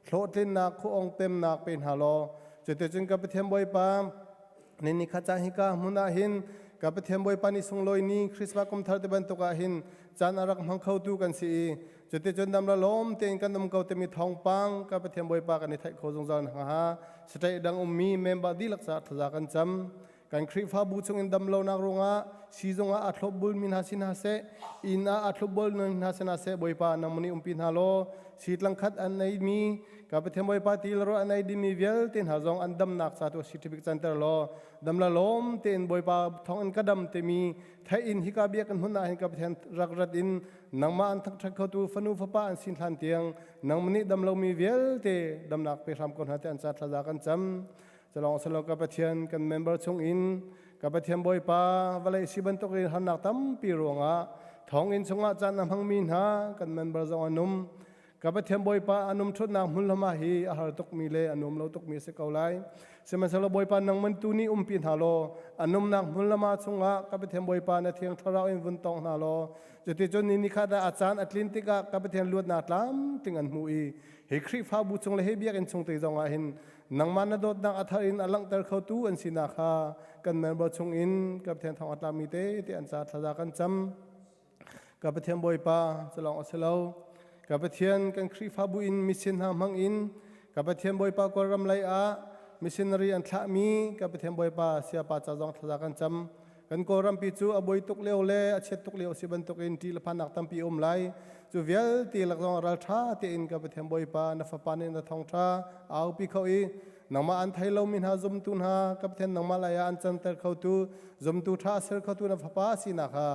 hlawhtlinnak khuaawng pemnak pe hna law cuticun ka Pathian Bawipa ni kha caan hika hmun ah hin ka Pathian Bawipa ni sunglawi ni Christmas kum thar te bantuk ah hin caan a rak hmang khotu kan si i Cuticun dam la lawm tein kan um ko timi thawngpang ka Pathian Bawipa kan i theih kho zungzal hnga. State dang ummi member dihlak caah thaza kan cam. Kan Khrihfabu chungin dam lonak ruangah siizung ah aa thlopbul mi hna si hna seh, inn ah aa thlopbul mi hna si hna seh, Bawipa nangmah nih umpi hna law sitlang khat an ei mi ka Pathian Bawipa ti le rawl an ei dimi vialte hna zong an damnak ca tu si ṭhibik canter law dam la lawm tein Bawipa thawng in ka dam timi theih in hika biakinn hmun ah hin ka Pathian rak rat in nangmah an thangṭhat khotu fanu fapa an sin hlan tiang nangmah nih dam lomi vialte damnak pe hram ko hna ti an ca thlaza kan cam. Calong selo ka Pathian kan member chung in ka Pathian Bawipa vawlei si bantuk in harnak tampi ruangah thonginn chungah caan a hmangmi hna kan member zong an um. Ka Pathian Bawipa an um ṭhutnak hmunhma hi a har tukmi le a nuam lo tukmi a si ko lai. Sihmanhsehlaw Bawipa nangman tu nih umpi hna law an umnak hmunlama chungah ka Pathian Bawipa na thiang thlarau in vun tawng hna law cuticun ni nikhat ah a caan a tlin tikah ka Pathian luatnak tlamtling an hmu i hi Khrihfabu chung le hi biakinn chung te zongah hin nangmah na dawtnak a thar in a langhter khotu an sinak kha kan member chungin ka Pathian thawng a tlami te te an ca thlaza kan cam. Ka Pathian Bawipa culawng a si lo. Ka Pathian kan Khrihfabu in mission hna hmang in ka Pathian Bawipa Kawlram lei ah missionary an thlahmi ka Pathian Bawipa siapa ca zong thlaza kan cam. Kan Kawlrampi cu a buai tuk lio le a chiat tuk lio si bantukin ṭih le phannak tampi um lai. Cu vialte lak zong ralṭha tein ka Pathian Bawipa na fapa nih na thawngṭha aupi kho i nangmah an thei lomi hna zumtu hna ka Pathian nangmah lei ah an canter khotu zumtu ṭha ser khotu na fapa sinak kha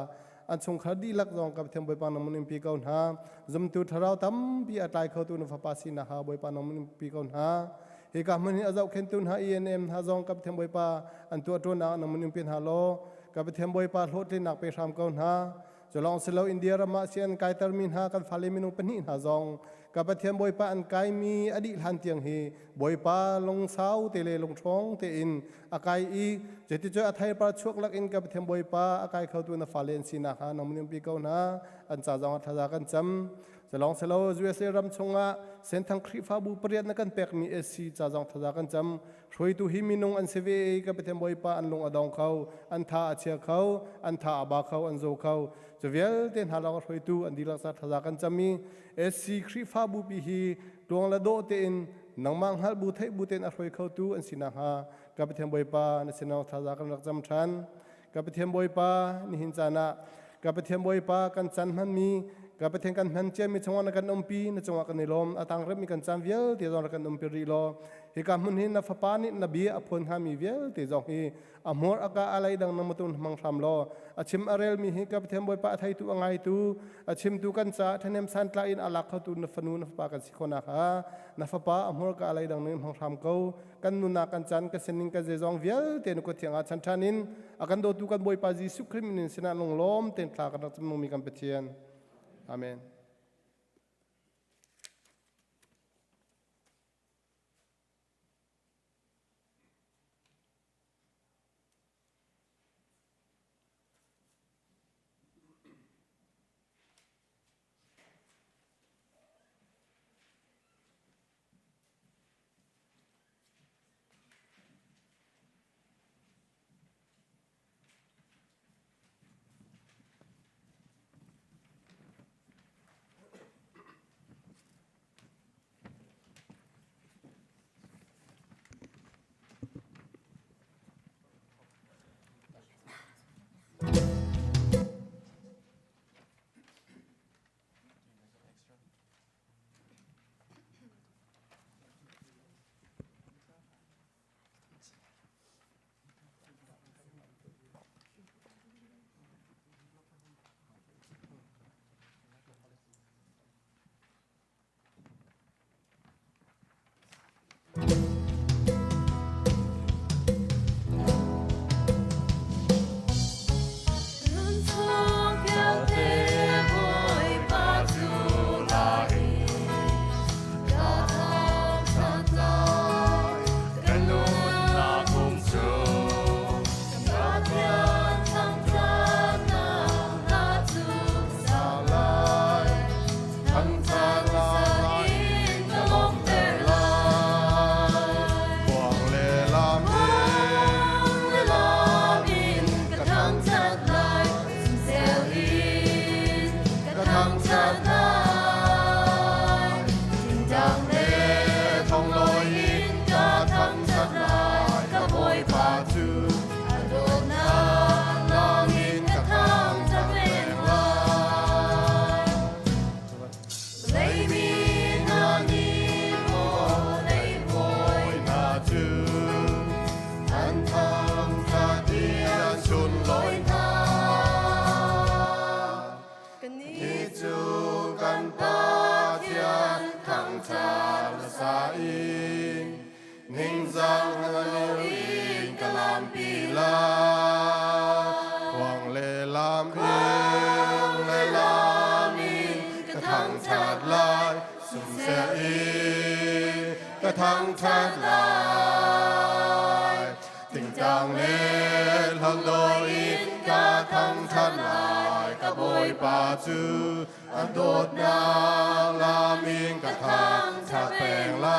an chungkhar dihlak zong ka Pathian Bawipa nang mun pi ko hna. Zumtu thlarau tampi a tlai khotu na fapa sinak ha Bawipa nang mun pi ko hna. Hika hmun hi a zohkhentu hna ENM hna zong ka Pathian Bawipa an tuah ṭuannak nang mun pi hna law ka Pathian Bawipa hlawhtlinnak pe hram ko hna. Culawng si lo India ram ah si an kaitermi hna kan fale minung pahnih hna zong ka Pathian Bawipa an kaimi a dih hlan tiang hi Bawipa lungsau te le lungṭhawng tein a kai i cuticun a theipar chuak lakin ka Pathian Bawipa a kai khotu na fale an sinak hnga nang mun pi ko hna. An ca zong ah thlaza kan cam. Culawng si lo USA ram chungah Senthang Khrihfabu pariat na kan pekmi SC ca zong thlaza kan cam. Hruaitu hi minung an si ve i ka Pathian Bawipa an lung a dong kho, an tha a chia kho, an tha a ba kho, an zaw kho. Cu vialte hna lawng hruaitu an dihlak ca thlaza kan cam i SC Khrihfabu pi hi tluang le dawh tein nangmah hngalh bu theih bu tein a hruai khotu an si nakhnga ka Pathian Bawipa na sinah thlaza kan rak cam ṭhan. Ka Pathian Bawipa, nihin caan ah ka Pathian Bawipa kan caan hmanmi ka Pathian kan hman ciami chungah na kan umpi, na cungah kan i lawm. A tang remmi kan caan vialte zong rak kan umpi rih law hika hmun hi na fapa nih na bia a phuan hngami vialte zong hi a hmur a ka a lei dang na mutun hmang hram law a chim a relmi hi ka Pathian Bawipa a theitu a ngaitu a chimtu kan caah ṭhahnem santlai in a lak khotu na fanu na fapa kan si khawh nakhnga na fapa a hmur ka a lei dang ning hmang hram ko. Kan nunnak kan caan kan sining kan zeizong vialte na kut thiang ah chan ṭhan in a kan dawtu kan Bawipa Jesuh Khrih min in sinah lunglawm tein thla kan rak cam mi kan Pathian. Amen. sa in ningzang in ka lampi la khuang le lam in le lam in ka thangṭhat lai sumsel in ka thangṭhat lai tingtang le hlando in ka thangṭhat lai ka Bawipa cu a dawtnak lam in ka thangṭhat peng lai.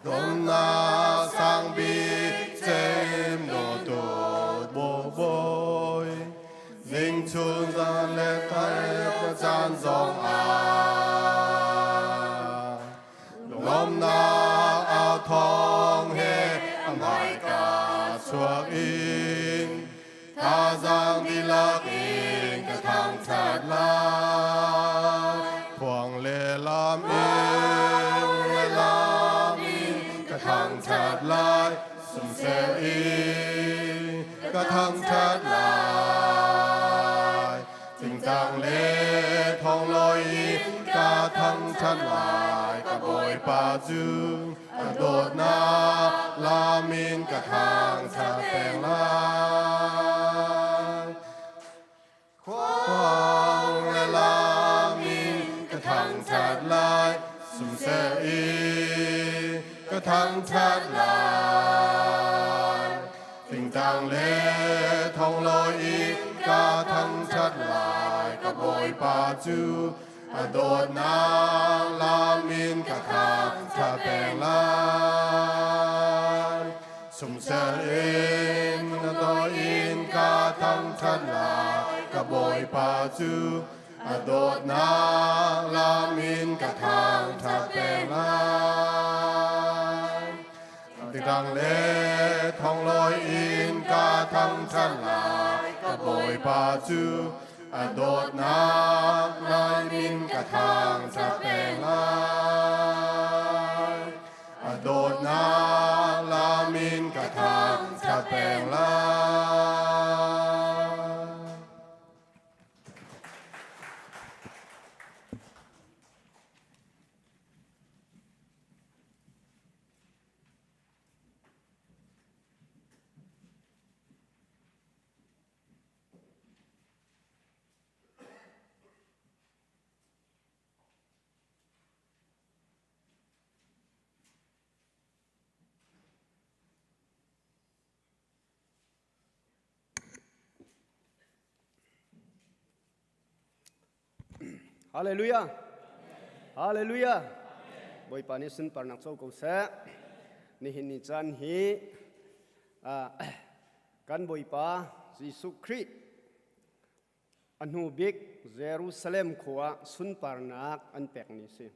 Donnak sang bik cem no dawt bawi zing chun zan le thai caan zong ah lawmnak au thawng he a hmaika chuak in thazaang dihlak in ka thangṭhat lai. Khuang le lam in le lam in ka thangṭhat lai. Sumsel in ka thangṭhat lai. Tingtang le thonglawi in ka thangṭhat lai. Ka Bawipa cu a dawtnak lam in ka thangṭhat peng lai. Khuang le lam in ka thangṭhat lai, sumsel in ka thangṭhat lai. Tingtang le thonglawi in ka thangṭhat lai, ka Bawipa cu a dawtnak lam in ka thangṭhat peng lai. Sumsel in na daw in ka thangṭhat lai, ka Bawipa cu a dawtnak lam in ka thangṭhat peng lai. Tingtang le thonglawi in ka thangṭhat lai, ka Bawipa cu a dawtnak lam in ka thangṭhat peng lai. A dawtnak lam in ka thangṭhat peng lai. Hallelujah. Hallelujah. Bawipa nih sunparnak co ko seh. Nihin ni caan hi kan Bawipa Jesuh Khrih a hnu bik Jerusalem khua sunparnak an pek ni si.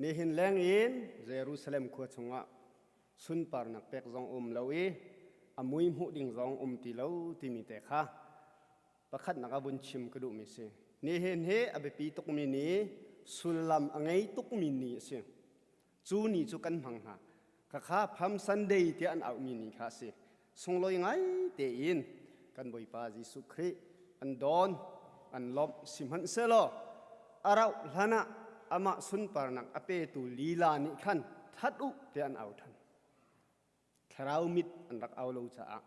Nihin leng in Jerusalem khua chungah sunparnak pek zong um lo i a mui hmuh ding zong um ti lo timi te kha pakhatnak ah vun chim ka duhmi si. Nihin hi a biapi tukmi ni, sullam a ngei tukmi ni a si. Cu ni cu kan hmang hna. Khakha Palm Sunday tiah an auhmi ni kha a si. Sunglawi ngai tein kan Bawipa Jesuh Khrih an dawn, an lawmh sihmanhsehlaw a rauh hlan ah amah sunparnak a petu lila nih khan that u tiah an au than. Thlarau mit an rak au lo caah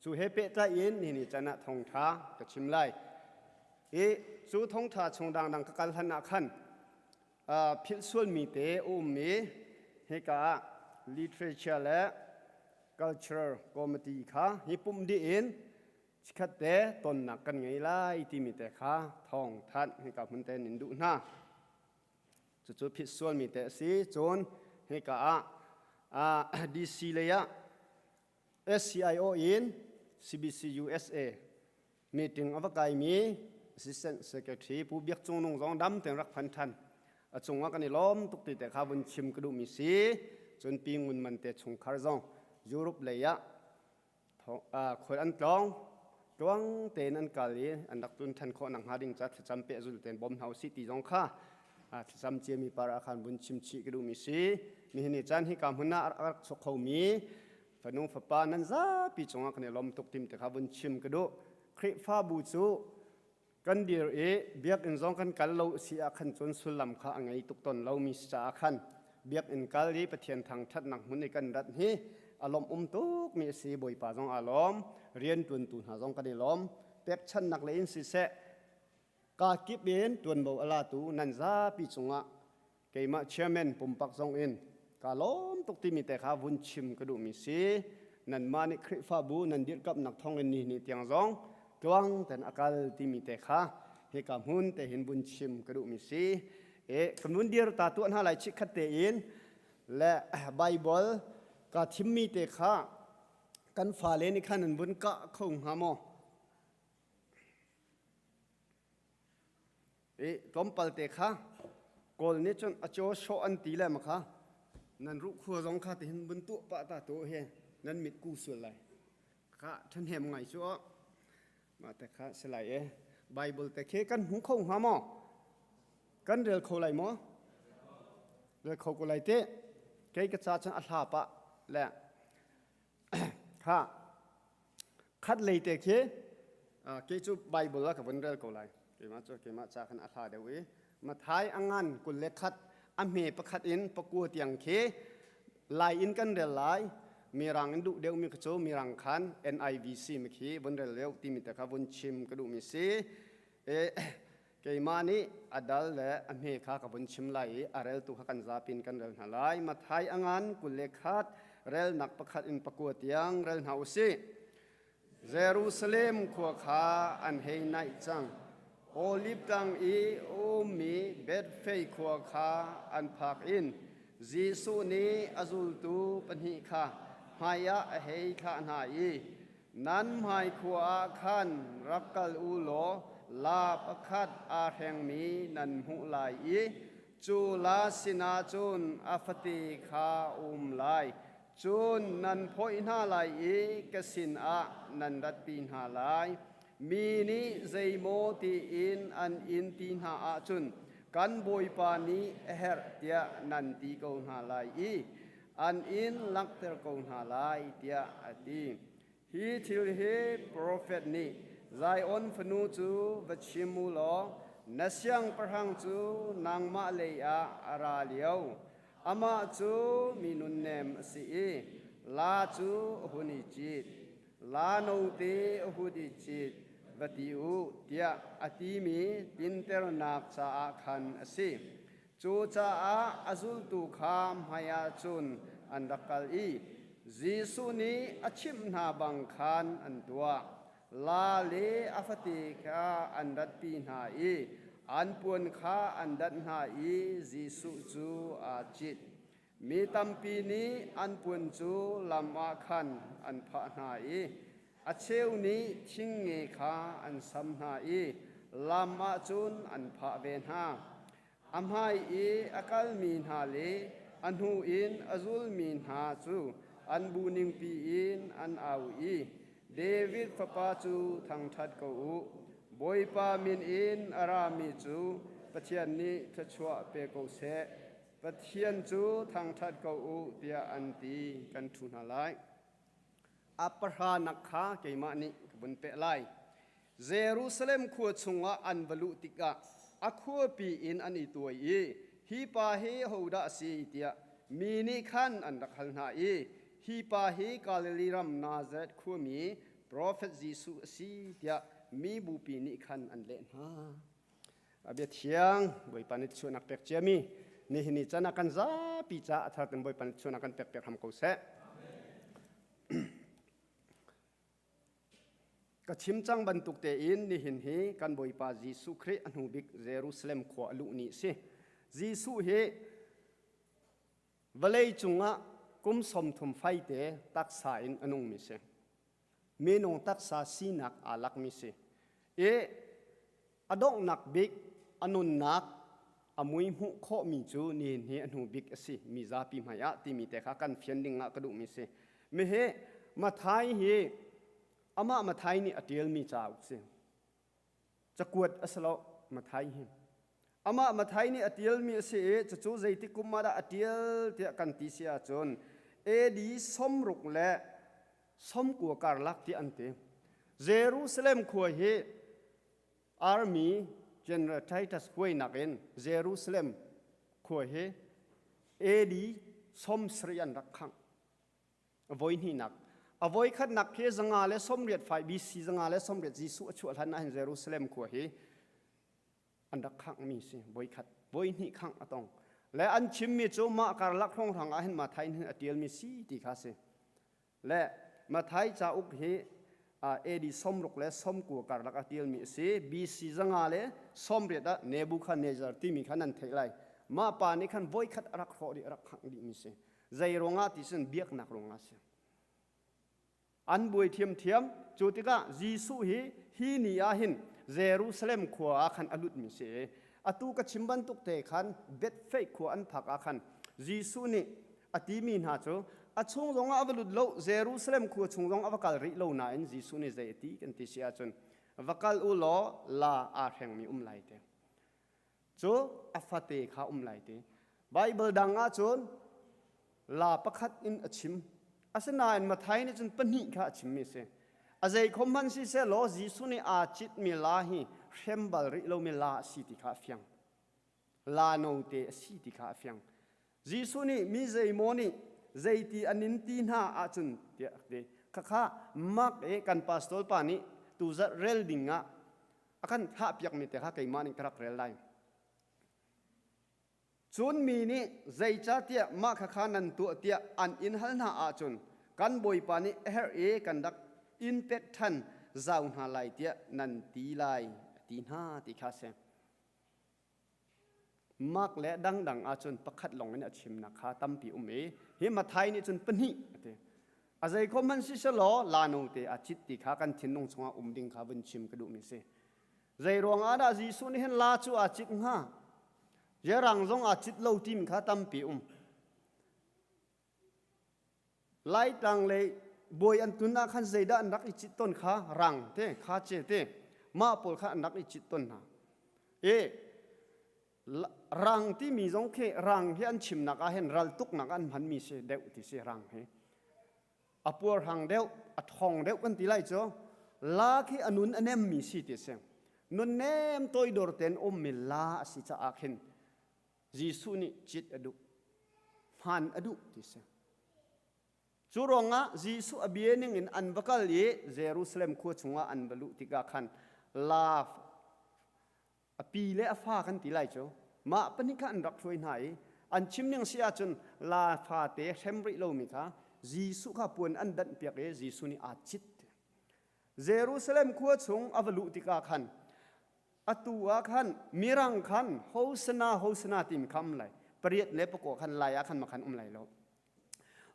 cu he pehtlai in nihin chan ah thawngtha ka chim lai. I cu thawngtha chung dangdang ka kal hlan ah khan philh sualmi te a um i hika ah literature le cultural committee kha hi pumh dih in chikhat te tonnak kan ngei lai timi te kha thawng thanh hika hmun te nin duh hna. Cucu philh sualmi te a si. Cun hika ah DC lei ah SCIO in CBC USA meeting a va kaimi Assistant Secretary Pu Biak Cung Nung zong dam tein rak phan than. A cungah kan i lawm tuk ti te kha vun chim ka duhmi si. Cun Pi Ngun Man te chungkhar zong Europe lei ah khual an tlawng tluang tein an kal i an rak tun than khawh nak hnga ding ca thlacam pehzul tein bawm hna usih ti zong kha thlacam ciami par ah khan vun chim chih ka duhmi si. Nihin ni caan hi ka hmun ah a rak chuak khomi fanu fapa nan zapi cungah kan i lawm tuk tim te kha vun chim ka duh. Khrihfabu cu Kan dir i biakinn zong kan kal lo si ah khan cun sullam kha a ngei tuk ton lomi si caah khan biakinn kal i Pathian thangṭhatnak hmun i kan rat hi a lawmh um tuk mi a si. Bawipa zong aa lawm, rianṭuantu hna zong kan i lawm. Pekchanhnak lei in siseh, kaa kip in ṭuanvo a latu nan zapi cungah keimah chairman pumpak zong in kaa lawm tuk timi te kha vun chim ka duhmi si. Nanmah nih Khrihfabu nan dirhkamhnak thawngin ni ni tiang zong tluang ten a kal timi te kha hika hmun te hin vun chim ka duhmi si. E kan vun dir ta tuah hna lai chikkhat tein le Bible ka thimmi te kha kan fale nih khan an vun kah kho hnga maw? I tlawmpal te kha Kawl nih cun a caw sawh an ti le ma kha nan ruh khua zong kha tihin vun tuah pah ta tu he nan mit ku sual lai kha ṭhahnem ngai cu mah te kha si lai e. Bible te khi kan hmu kho hnga maw? Kan rel kho lai maw? Rel kho ko lai te. Kei ka ca cun a hla pah le kha khat lei te khi kei cu Bible ah ka vun rel ko lai. Keimah cu keimah ca khan a hla deuh i Mathai a ngan 21 a hme pakhat in pakua tiang khi lai in kan rel lai. Mirang in duh deuhmi kha cu mirang khan NIVC mi khi vun rel deuh timi te kha vun chim ka duhmi si. E, keimah nih a dal le a hme kha ka vun chim lai i a reltu kha kan zapin kan rel hna lai. Mathai a ngan 21 relnak pakhat in pakua tiang rel hna u sih. Jerusalem khua kha an hei naih cang. Oliv tlang i ummi Bethphage khua kha an phak in Jesuh nih a zultu pahnih kha hmaiah a hei thlah hna i, Nan hmai khua ah khan rak kal u law laa pakhat aa hrengmi nan hmuh lai i cu laa sinah cun a fate kha um lai. Cun nan phawih hna lai i ka sinah nan ratpi hna lai. Mi nih zeimaw tiin an in ti hna ahcun kan Bawipa nih a herh tiah nan ti ko hna lai i an in langhter ko hna lai, tiah a ti. Hi thil hi profet nih Zion fanu cu va chim u law na siangpahrang cu nangmah lei ah a ra lio. Amah cu mi nunnem a si i la cu a hun i cit, la note a hun i cit, va ti u, tiah a timi tlinternak caah khan a si. Cucaah a zultu kha hmaiah cun an rak kal i Jesuh nih a chimh hna bang khan an tuah. La le a fate kha an ratpi hna i an puan kha an danh hna i Jesuh cu aa cit. Mi tampi nih an puan cu lam ah khan an phah hna i a cheu nih thingnge kha an sam hna i lam ah cun an phah ve hna. A hmai i a kalmi hna le a hnu in a zulmi hna cu an bu ningpi in an au i, David fapa cu thangṭhat ko u! Bawipa min in a rami cu Pathian nih thluachuah pe ko seh! Pathian cu thangṭhat ko u, tiah an ti. Kan ṭhu hna lai. A pahranak kha keimah nih ka vun peh lai. Jerusalem khua chungah an va luh tikah a khuapi in an i tuai i, hi pa hi hodah a si tiah mi nih khan an rak hal hna i, hi pa hi Galilee ram Nazareth khuami profet Jesuh a si tiah mi bupi nih khan an leh hna. A bia thiang Bawipa nih chuahnak pek ciami nihin ni can ah kan zapi caah a thar ten Bawipa nih chuahnak kan pek piak hram ko seh. Ka chim cang bantuk tein nihin hi kan Bawipa Jesuh Khrih a hnu bik Jerusalem khua a luh ni a si. Jesuh hi vawlei cungah kum 30 faite taksa in a nungmi si. Minung taksa sinak aa lakmi si. I a donghnak bik a nunnak a mui hmuh khawhmi cu nihin hi a hnu bik a si mi zapi hmai ah timi te kha kan fian ding ah ka duhmi si. Mi hi Mathai hi amah Mathai nih a ṭialmi cauk si. Cakuat a si lo Mathai hi. Amah Mathai nih a ṭialmi a si i cucu zeitik kum ah dah a ṭial tiah kan ti si ahcun AD 60 le 90 karlak tiah an ti. Jerusalem khua hi Army General Titus huainak in Jerusalem khua hi AD 70 an rak khangh. Voi hnihnak. A voi khatnak khi 185 BC 180 Jesuh a chuah hlan ah hin Jerusalem khua hi an rak khanghmi si voi khat. Voi hnih khangh a tong. Le an chimmi cu mah karlak hrawnghrang ah hin Matthai hin a tialmi si ti kha si. Le Matthai cauk hi AD 69 karlak a tialmi a si. BC 180 ah Nebuchadnezzar timi kha nan theih lai. Mah pa nih khan voikhat a rak hrawh dih, a rak khangh dihmi si. Zei ruangah ti cun biaknak ruangah a si. An buai thiamthiam. Cu tikah Jesuh hi hi ni ah hin Jerusalem khua ah khan a lutmi si i atu ka chim bantuk te khan Bethphage khua an phak ah khan Jesuh nih a timi hna cu a chung zongah a va lut lo Jerusalem khua chung zong a va kal rih lo nain Jesuh nih zei a ti kan ti si ahcun va kal u law la aa hrengmi um lai te cu a fate kha um lai te Bible dang ahcun la pakhat in a chim asinain Matthai nih cun pahnih kha a chimmi a si a zei khom hmanh si seh law Jesuh nih aa citmi la hi hrem bal rih lomi la a si ti kha a fiang La note a si ti kha a fiang. Jesuh nih mi zeimaw nih zeiti an in ti hna ahcun tiah a ti. Khakha mak i kan pastor pa nih tuzarh rel ding ah a kan thahpiakmi te kha keimah nih ka rak rel lai. Cun mi nih zeicahtiah mah khakha nan tuah tiah an in hal hna ahcun kan Bawipa nih a herh i kan rak in pek ṭhan zau hna lai tiah nan ti lai a ti hna ti kha a si. Mark le dangdang ahcun pakhat lawng in a chimnak kha tampi um i hi Matthai nih cun pahnih a ti. A zei khom hmanh si selaw lano te a cit ti kha kan thinlung chungah um ding kha vun chim ka duhmi si. Zei ruang ah dah Jesuh nih hin la cu aa cit hnga? Jerang zong aa cit lo timi kha tampi um. Laitlang lei bawi an tun ah khan zeidah an rak i cit ton kha rang te kha ce te mah pawl kha an rak i cit ton hna. E rang timi zong khi rang hi an chimnak ah hin ral tuknak an hmanmi si deuh ti si rang hi. A puarhrang deuh, a thong deuh kan ti lai cu. La khi a nun a nemmi si ti si. Nun nem toidor ten ummi la a si caah khin Jesuh nih cit a duh, hmaan a duh ti si. Cu ruangah Jesuh a bia ningin an va kal i Jerusalem khua chungah an va luh tikah khan laa a pi le a fa kan ti lai cu mah pahnih kha an rak hruai hna i an chim ning si ahcun laa fate hrem rih lomi kha Jesuh kha puan an danh piak i Jesuh nih aa cit. Jerusalem khua chung a va luh tikah khan Atu ah khan mirang khan Hosana Hosana timi kha um lai. Pariat le pakua khan lai ah khan makhan um lai lo.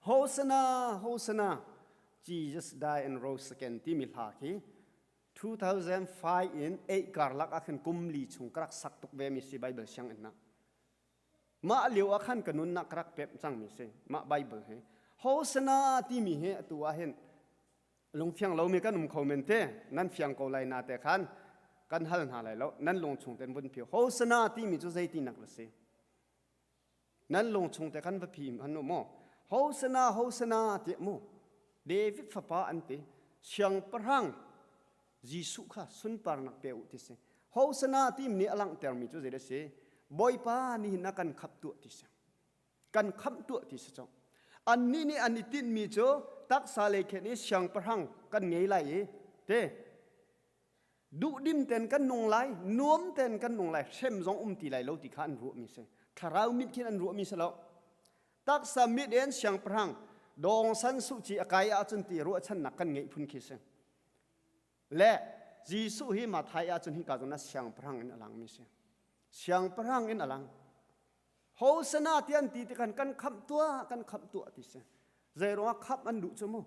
Hosana Hosana Jesus die and rose again timi hla khi 2005 in 8 karlak ah khan kum li chung ka rak sak tuk ve mi si Bible sianginn ah. Mah lio ah khan ka nunnak ka rak pemh cang mi si mah Bible hi. Hosana timi hi atu ah hin lungfiang lomi kan um kho men te nan fiang ko lai na te khan kan hal hna lai lo nan lung chung ten vun phi hosana timi cu zei tinak la si nan lung chung te khan va phi han mu hosana hosana ti mu David fapa an ti siangpahrang Jesuh kha sunparnak pe u ti si hosana tim nih a langhter mi cu zei si Bawipa nihin a kan khap tuah ti si kan khamh tuah ti si cang annih nih an i tinhmi cu taksa lei khen i siangpahrang kan ngei lai i te duhdim ten kan nung lai nuam ten kan nung lai hrem zong um ti lai lo ti kha an ruahmi si thlarau mit khin an ruahmi si lo taksa mit in siangpahrang dawng san suh ci a kai ahcun ti ruahchannak kan ngeih phun khi si le Jesuh hi Mathai ahcun hika zawn ah siangpahrang in a langmi si siangpahrang in a lang Hosana ti an ti tikhan kan khamh tuah kan khamh tuah ti si zei ruangah khamh an duh cu mu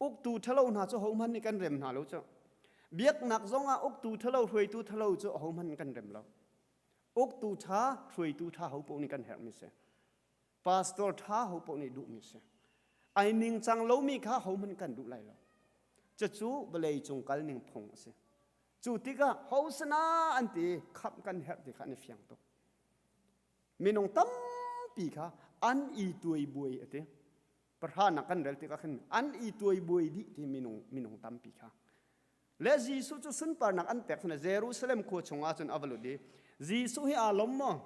uktu ṭhalo hna cu hohmanh nih kan rem hna lo cu biaknak zongah uktu ṭhalo hruaitu ṭhalo cu hohmanh kan rem lo uktu ṭha hruaitu ṭha ho paoh nih kan herhmi si pastor ṭha ho paoh nih duhmi si ai ningcang lomi kha hohmanh kan duh lai lo cucu vawlei cung kal ning phung a si cu tikah hosana an ti khamh kan herh ti kha an i fiang tuk Minung tampi kha an i tuaibuai a ti. Pahranak kan rel tikah khin an i tuaibuai dih ti minung minung tampi kha. Le Jesuh cu sunparnak an pek cun Jerusalem khua chungah cun a va lut i Jesuh hi aa lawm maw?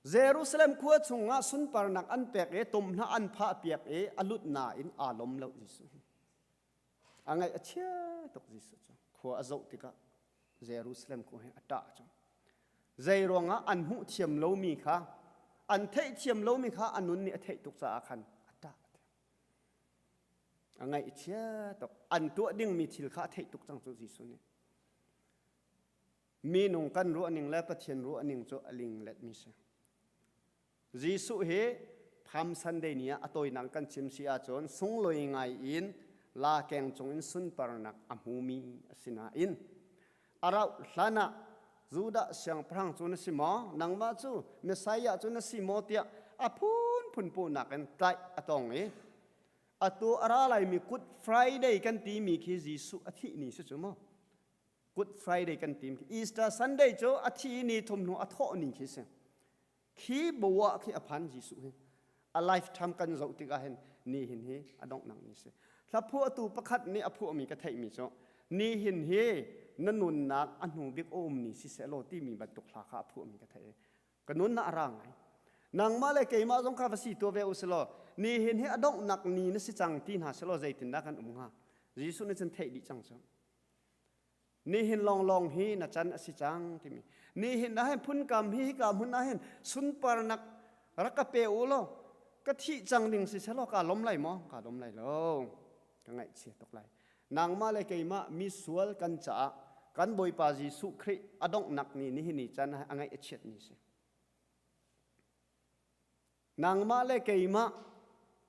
Jerusalem khua chungah sunparnak an pek i tumhna an phah piak i a lut nain aa lawm lo Jesuh hi. A ngaih a chia tuk Jesuh cu. Khua a zoh tikah Jerusalem khua hi a ṭah cu. Zei ruangah an hmuh thiam lomi kha an theih thiam lomi kha a nun nih a theih tuk caah khan a ṭah. A ngaih a chia tuk. An tuah dingmi thil kha a theih tuk cang cu Jesuh nih. Minung kan ruahning le Pathian ruahning cu a lingletmi si. Jesuh hi Palm Sunday ni ah a tawinak kan chim si ahcun sunglawi ngai in la keng cung in sunparnak a hmumi a si nain a rauh hlan ah Judah siangpahrang cu na si maw? Nangmah cu Messiah cu na si maw? tiah a phunphun puhnak in tlaih a tong i atu a ra laimi Good Friday kan timi khi Jesuh a thih ni si cu maw? Good Friday kan tim khi Easter Sunday cu a thi ni thum hnu a thawh ni khi si. Khi boah khi a phan Jesuh hi. A lifetime kan zoh tikah hin ni hin hi a donghnak ni si. Hla phuahtu pakhat nih a phuahmi ka theihmi cu ni hin hi na nunnak a hnu bik a um ni si seh law timi bantuk hla kha a phuahmi ka theih. Ka nun a ra ngai. Nangmah le keimah zong kha va si tuah ve u sih law ni hin hi a donghnak ni na si cang ti hna seh law zeitindah kan um hnga? Jesuh nih cun theih dih cang cu. Nihin lawnglawng hi na can a si cang timi. Nihin ah hin phunkam hi hika hmun ah hin sunparnak rak ka pe u law ka thih cang ding si selaw ka lawm lai maw? Ka lawm lai lo. Ka ngaihchia tuk lai. Nangmah le keimah mi sual kan caah kan Bawipa Jesuh Khrih a donghnak ni nihin ni can a ngaih a chiat ni si. Nangmah le keimah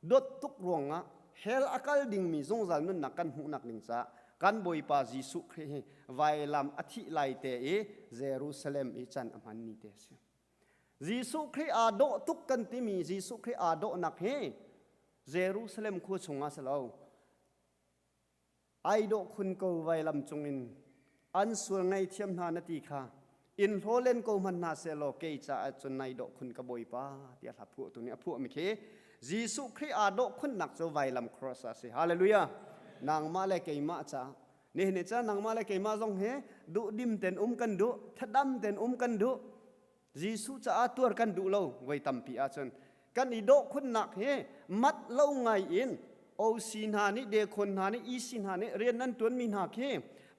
dawt tuk ruangah hell a kal dingmi zungzal nunnak kan hmuhnak ding caah kan Bawipa Jesuh Khrih hi vailam a thih lai te i Jerusalem i can a hman ni te a si. Jesuh Khrih aa dawh tuk kan timi Jesuh Khrih aa dawhnak hi Jerusalem khua chungah si lo. Ai dawh khun ko vailam cungin an sual ngaithiam hna na ti kha in hlawlen ko hmanh hna sehlaw kei caah cun nai dawh khun ka Bawipa tiah hla phuahtu nih a phuahmi khi Jesuh Khrih aa dawh khunnak cu vailam cross ah a si. Hallelujah. Nangmah le keimah caah nihin ni ca nangmah le keimah zong hi duhdim ten um kan duh thadam ten um kan duh Jesuh caah tuar kan duh lo voi tampi ahcun kan i dawh khunnak hi mat lo ngai in OC hna nih dekhon hna nih EC hna nih rian nan tuanmi hna khi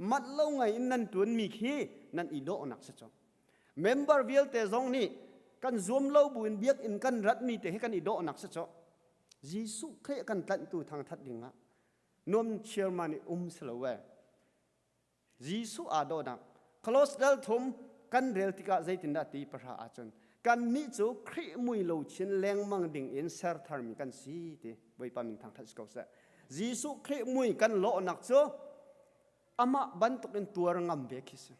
mat lo ngai in nan tuanmi khi nan i dawhnak si cu member vialte zong nih kan zuam lo buin biakinn kan ratmi te hi kan i dawhnak si cu Jesuh Khrih kan tlanhtu thangthat dingah nuam chairman i um si lo e Jesuh aa dawhnak Close dal thum kan rel tikah zeitindah ti pahra ahcun kannih cu Khrih mui lo chin lengmang ding in ser tharmi kan si ti Bawipa min thangthat si ko seh. Jesuh Khrih mui kan lawhnak cu amah bantukin tuar ngam ve khi si.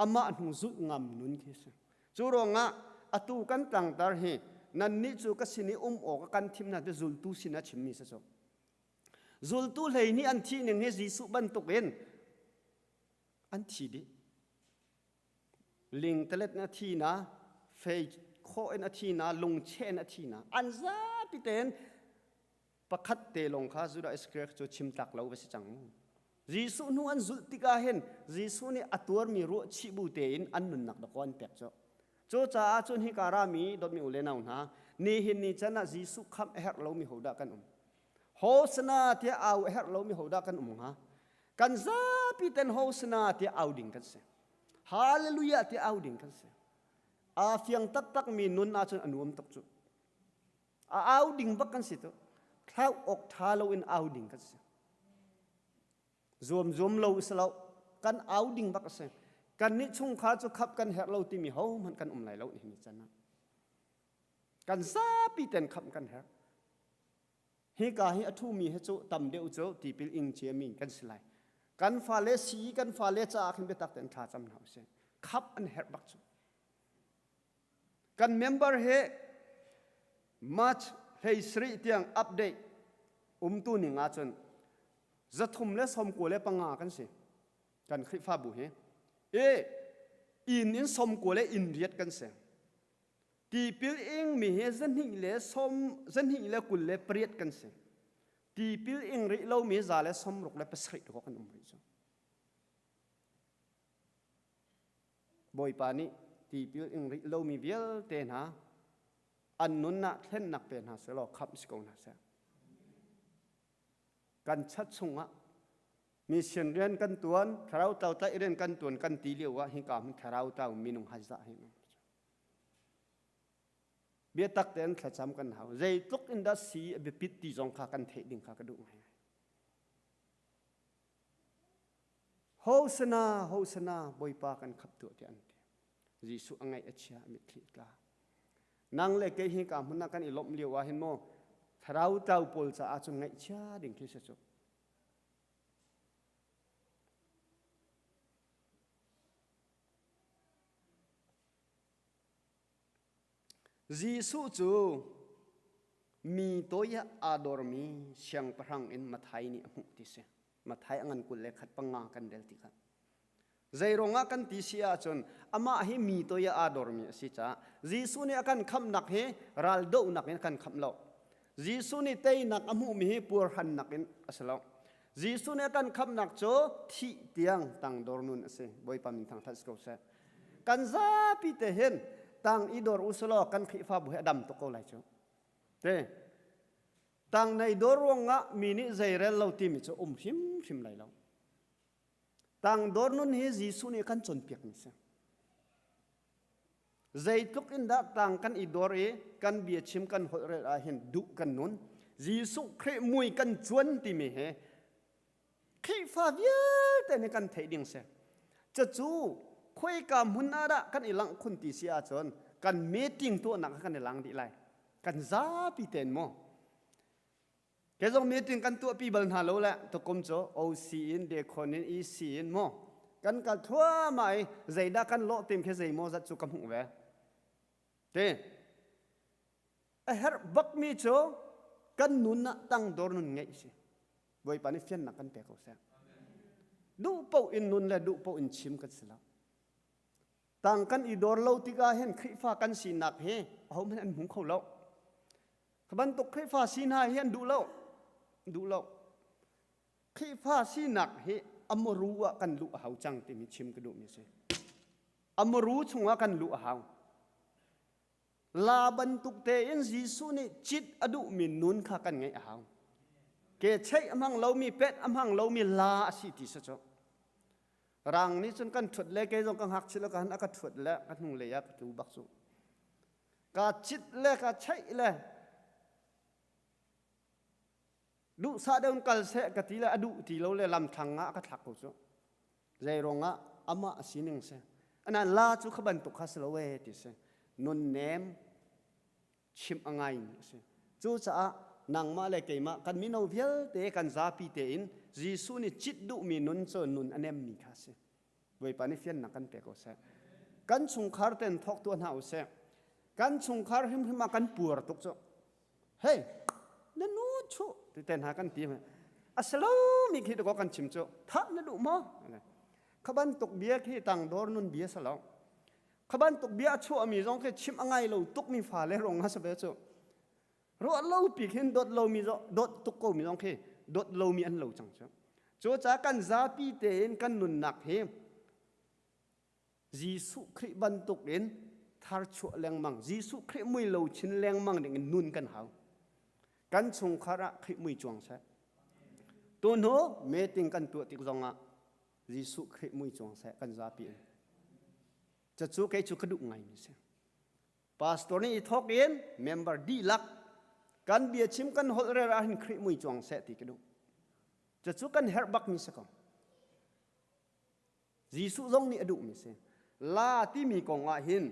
Amah hnu zulh ngam nun khi si. Cu ruangah atu kan tlangtar hi nannih cu ka sin i um awk kan thim hna ti zultu sin a chimmi si cu. Zultu 12 an thih ning hi Jesuh bantukin an thi dih. Lingtalet in a thi na, fei khawh in a thi na, lungcheh in a thi na. An zapi tein pakhat te lawng kha Judah Iskariot cu chim tlak lo va si cang mu. Jesuh hnu an zulh tikah hin Jesuh nih a tuarmi ruah chih bu tein an nunnak dakaw an pek cu. Cucaah cun hika rami dawtmi u le nau hna, nihin ni chan ah Jesuh khamh a herh lomi hodah kan um? Hosana tiah au a herh lomi hodah kan um hnga? Kan zapi ten Hosana tiah au ding kan si. Hallelujah tiah au ding kan si. Aa fiang taktak mi nun ahcun a nuam tuk cu. A au ding bak kan si tu. Thlauh awk tha loin au ding kan si. Zuam zuam lo si lo. Kan au ding bak a si. Kan nih chungkhar cu khap kan herh lo timi hohmanh kan um lai lo nihin ni can ah. Kan zapi ten khap kan herh. Hika hi a ṭhumi hi cu tam deuh cu tipil ing ciami kan si lai. Kan fale si kan fale caah khin biatak tein thla cam hna usih. Khap an herh bak cu. Kan member hi March 13 tiang update umtu ning ahcun 395 kan si. Kan Khrihfabu hi. E inn in sawmkua le inn riat kan si. Tipil ing mi hi 228 kan si. Tipil ing rih lomi 167 dawh kan um rih cu. Bawipa nih tipil ing rih lomi vialte hna an nunnak thlennak pe hna selaw khamh si ko hna seh. Kan chat chungah mission rian kan tuan, thlarau tlau tlaih rian kan tuan kan ti lio ah hika hmun thlarau tlau minung haizah hi biatak tein thlacam kan hau. Zeitluk in dah si a biapit ti zong kha kan theih ding kha ka duh ngai. Hosana, Hosana, Bawipa kan khap tuah tiah an ti. Jesuh a ngaih a chia, a mitthli a tla. Nang le kei hi ka hmun ah kan i lawmh lio ah hin maw thlarau tlau pawl caah cun ngaihchia ding khi si cu. Jesuh cu mi toi ah aa dormi siangpahrang in Matthai nih a hmuh ti si. Matthai a ngan 21 panga kan rel ti kha. Zeiruangah kan ti si ahcun amah hi mi toi ah aa dormi a si caah Jesuh nih a kan khamhnak hi raldohnak in a kan khamh lo. Jesuh nih teinak a hmuhmi hi puarhrannak in a si lo. Jesuh nih a kan khamhnak cu thih tiang tangdor nun a si. Bawipa min thangthat si ko seh. Kan zapi te hin tang i dor usulaw kan Khrihfabu hi a dam tuk ko lai cu. Te tang nei dor ruangah mi nih zeirel lo timi cu um hrimhrim lai lo. Tang dor nun hi Jesuh nih kan cawnpiak mi si. Zeitluk in dah tang kan i dor i kan bia chim kan holh rel ah hin duh kan nun. Jesuh Khrih mui kan cuan timi hi Khrihfa vialte nih kan theih ding si. Cucu khuaika hmun ah dah kan i langh khun ti si ahcun kan meeting tuahnak kan i lang dih lai. Kan zapi tein mu. Ke zong meeting kan tuahpi bal hna lo le tukum cu OC in Dekhon in EC in mu kan kal thluahmah i zeidah kan lawh tim khi zeimaw zat cu ka hmuh ve. Te a herh bakmi cu kan nun ah tangdor nun ngeih si. Bawipa nih fiannak kan pe ko seh. Duh paoh in nun le duh paoh in chim kan si lo. Tang kan i dor lo tikah hin Khrihfa kan sinak hi ahohmanh an hmu kho lo. Kha bantuk Khrihfa si hna hi an duh lo. Duh lo. Khrihfa sinak hi amuru ah kan luh a hau cang timi chim ka duhmi si. Amuru chungah kan luh a hau. La bantuk tein Jesuh nih cit a duhmi nun kha kan ngeih a hau. Ke cheih a hmang lomi, pet a hmang lomi la a si ti si cu. Rang nih cun kan ṭhut le kei zong ka ngakchia le ka han a ka ṭhut le ka hnung lei ah ka tlu bak cu. Ka cit le ka cheih le duhsah deuh in kal seh ka ti le a duh ti lo le lamthlang ah a ka thlak ko cu. Zei ruangah amah a sining si. Ana la cu kha bantuk kha si lo ee ti si. Nunnem chimh a ngaimi a si. Cucaah nangmah le keimah kan mino vialte kan zapi tein Jesuh nih cit duhmi nun cu nun a nemmi kha a si. Bawipa nih fiannak kan pe ko seh. Kan chungkhar ten thawk tuah hna u sih. Kan chungkhar hrimhrim ah kan puar tuk cu. Hei, na nu chu ti te hna kan ti a si lomi khi dakaw kan chim cu thah na duh maw kha bantuk bia khi tangdor nun bia si lo kha bantuk bia a chuahmi zong khi chim a ngai lo tukmi fale rong a si ve cu ruah lo pi khin dawt lomi dawt tuk ko mi zong khi dawt lomi an lo cang cu cu ca kan zapi tein kan nunnak hi Jesuh Khrih bantuk in tharchuah lengmang, Jesuh Khrih mui lo chin lengmang ding in nun kan hau. Kan chungkhar ah Khrih mui cuang seh. Tu hnu meeting kan tuah tik zong ah Jesuh Khrih mui cuang seh kan zapi in. Cucu kei cu ka duh ngai mi si. Pastor nih i thawk in member dihlak kan bia chim kan holh rel ah hin Khrih mui cuang seh ti ka duh. Cucu kan herh bak mi si ko. Jesuh zong nih a duhmi si. La timi kong ah hin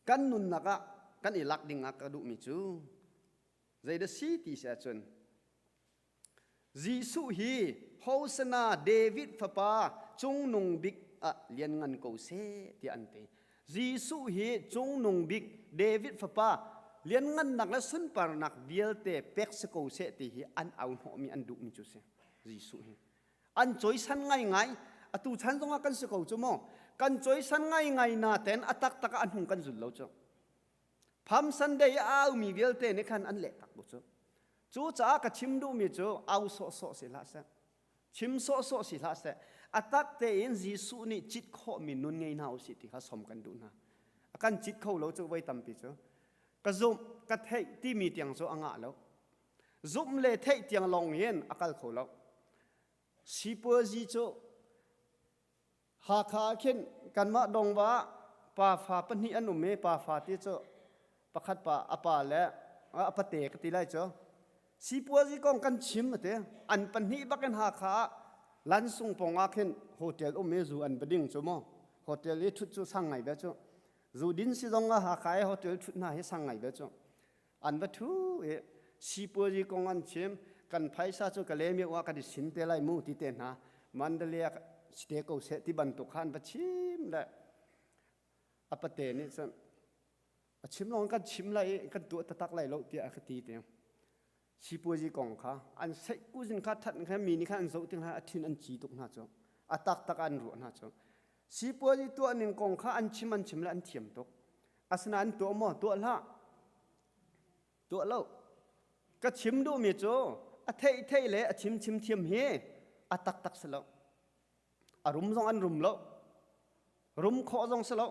kan nunnak ah kan i lak ding ah ka duhmi cu zeidah si ti si ahcun Jesuh hi Hosana David fapa cungnung bik ah lianngan ko seh tiah an ti. Jesuh hi cungnung bik David fapa lianngannak le sunparnak vialte pek si ko seh ti hi an au hnawhmi an duhmi cu si. Jesuh hi. An cawisan ngaingai. Atu chan zongah kan si ko cu mu. Kan cawisan ngaingai naten a taktak ah an hung kan zul lo cu. Palm Sunday a aumi vialte nih khan an leh tak bu cu. Cu caah ka chim duhmi cu au sawhsawh si hlah seh. Chim sawhsawh si hlah seh. A tak tein Jesuh nih cit khawhmi nun ngei hna usih ti kha som kan duh hna. A kan cit kho lo cu voi tampi cu. Ka zumh, ka theih timi tiang cu a ngah lo. Zumh le theih tiang lawng hin a kal kho lo. Sipuazi cu Hakha ah khin kanmah dongva ah pafa pahnih an um i pafa ti cu pakhat pa a pa le a pate ka ti lai cu. Sipuazi kong kan chim a ti. An pahnih bak in Hakha ah Lansung pawng ah khin hotel um i zu an va ding cu mu. Hotel i ṭhut cu sang ngai ve cu. Zu din si zong ah Hakha i hotel ṭhut hna hi sang ngai ve cu. An va ṭhu i sipuazi kong an chim. Kan phaisa cu ka lemi ah kan i sin te lai mu ti te hna. Mandalay ah si te ko seh ti bantuk kha an va chim le a pate nih cun a chim lawng kan chim lai i kan tuah taktak lai lo tiah a ka ti te. Sipuazi kong kha an seih kuzin kha that kha mi nih khan an zoh ti hna a thin an ci tuk hna cu a taktak an ruah hna cu. Sipuazi tuah ning kong kha an chim an chim le an thiam tuk. Asinain tuah maw? Tuah hlah. Tuah lo. Ka chim duhmi cu a theih theih le a chim chim thiam hi a taktak si lo. A rum zong an rum lo. Rum khawh zong si lo.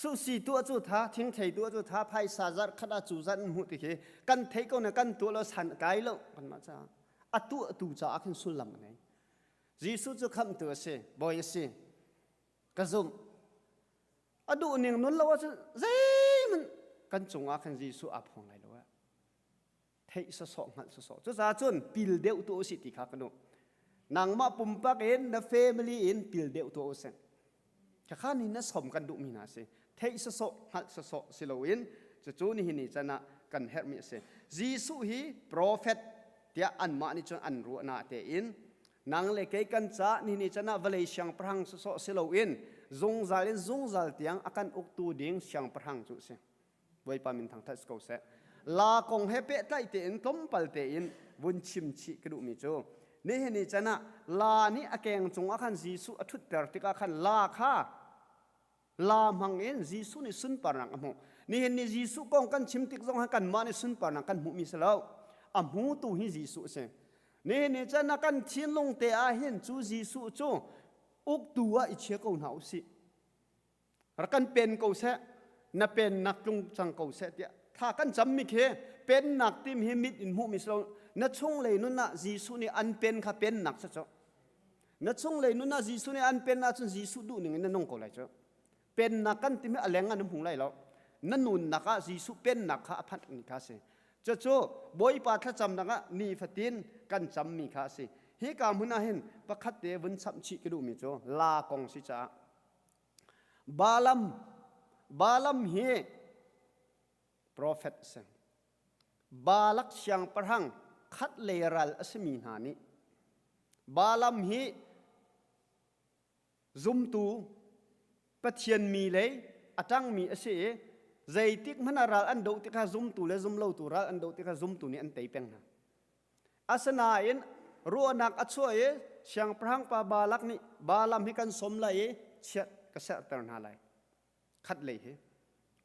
Suhsi tuah cu tha, thingthei tuah cu tha, phaisa zarh khat ah cu zat an hmuh ti khi kan theih ko na kan tuah lo san a kai lo kanmah caah. A tuah tu caah khin sullam a ngei. Jesuh cu khamhtu a si, bawi a si. Ka zumh. A duh ning nun lo ahcun zeihmanh kan cungah khan Jesuh aa phuang lai lo. Theih sawsawh hngalh sawsawh. Cucaah cun pil deuh tu usih ti kha ka duh. Nangmah pumpak in na family in pil deuh tu usih. Khakha ni na som kan duhmi hna si. Theih sawsawh hngalh sawsawh si loin cucu nihin ni can ah kan herhmi a si. Jesuh hi prophet tiah anmah nih cun an ruahnak tein Nang le kei kan ca ni can ah vawlei siangpahrang sawsawh si loin zungzal in zungzal tiang a kan uktu ding siangpahrang cu a si. Bawipa min thangthat si ko seh. La kong he pehtlaih tein tlawmpal tein vun chim chih ka duhmi cu nihin ni can ah la nih a keng cungah khan Jesuh a ṭhutter tikah khan la kha la hmang in Jesuh nih sunparnak a hmuh. Nihin ni Jesuh kong kan chim tik zong ah kanmah nih sunparnak kan hmuhmi si lo. A hmutu hi Jesuh a si. Nihin ni chan ah kan thinlung te ah hin cu Jesuh cu uktu ah i chia ko hna usih. Rak kan pen ko seh, na pennak tlung cang ko seh tiah thla kan cammi khi pennak tim hi mit in hmuhmi si lo. Na chunglei nun ah Jesuh nih an pen kha pennak si cu. Na chunglei nun ah Jesuh nih an pen ahcun Jesuh duh ning in na nung ko lai cu. Pennak kan timi a leng an hmu lai lo. Na nunnak ah Jesuh pennak kha a phanh ni kha a si. Cucu Bawipa thlacamnak ah nifatin kan cammi kha a si. Hi ka hmun ah hin pakhat te vun chamh chih ka duhmi cu la kong si caah Balaam Balaam hi profet a si. Balak siangpahrang khat lei ral a simi hna nih Balaam hi zumtu Pathian mi lei a ṭangmi a si i zeitik hmanh ah ral an doh tikah zumtu le zumlotu ral an doh tikah zumtu nih an tei peng hna. Asinain ruahnak a chuah i siangpahrang pa Balak nih Balaam hi kan sawm lai i chiat ka serter hna lai. Khat lei hi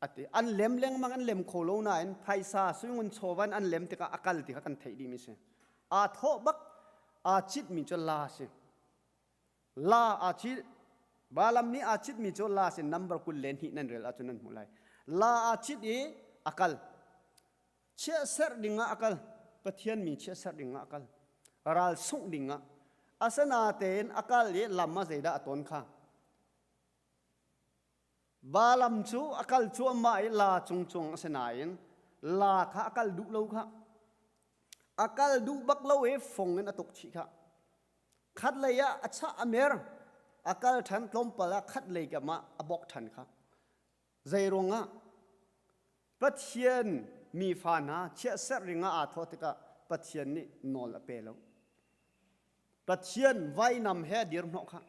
ati an lem lengmang an lem kho lo nain phaisa suingun chawvan an lem tikah a kal ti kha kan theih dihmi si. Aa thawh bak aa citmi cu la si. La aa cit Balaam nih aa citmi cu la si number 22 nan rel ahcun nan hmuh lai. La aa cit i a kal. Chiahserh dingah a kal. Pathian mi chiahserh dingah a kal. Ral sungh dingah. Asinatein a kal i lam ah zeidah a ton kha? Balaam cu a kal cuahmah i la cung cung a si nain la kha a kal duh lo kha. A kal duh bak lo i fung in a tuk chih kha. Khat lei ah a chah a mer, a kal ṭhan tlawmpal ah khat lei kam ah a bok ṭhan kha. Zei ruangah? Pathian mi fa hna chiahserh ring ah aa thawh tikah Pathian nih nawl a pe lo. Pathian vainam he a dir hnawh kha.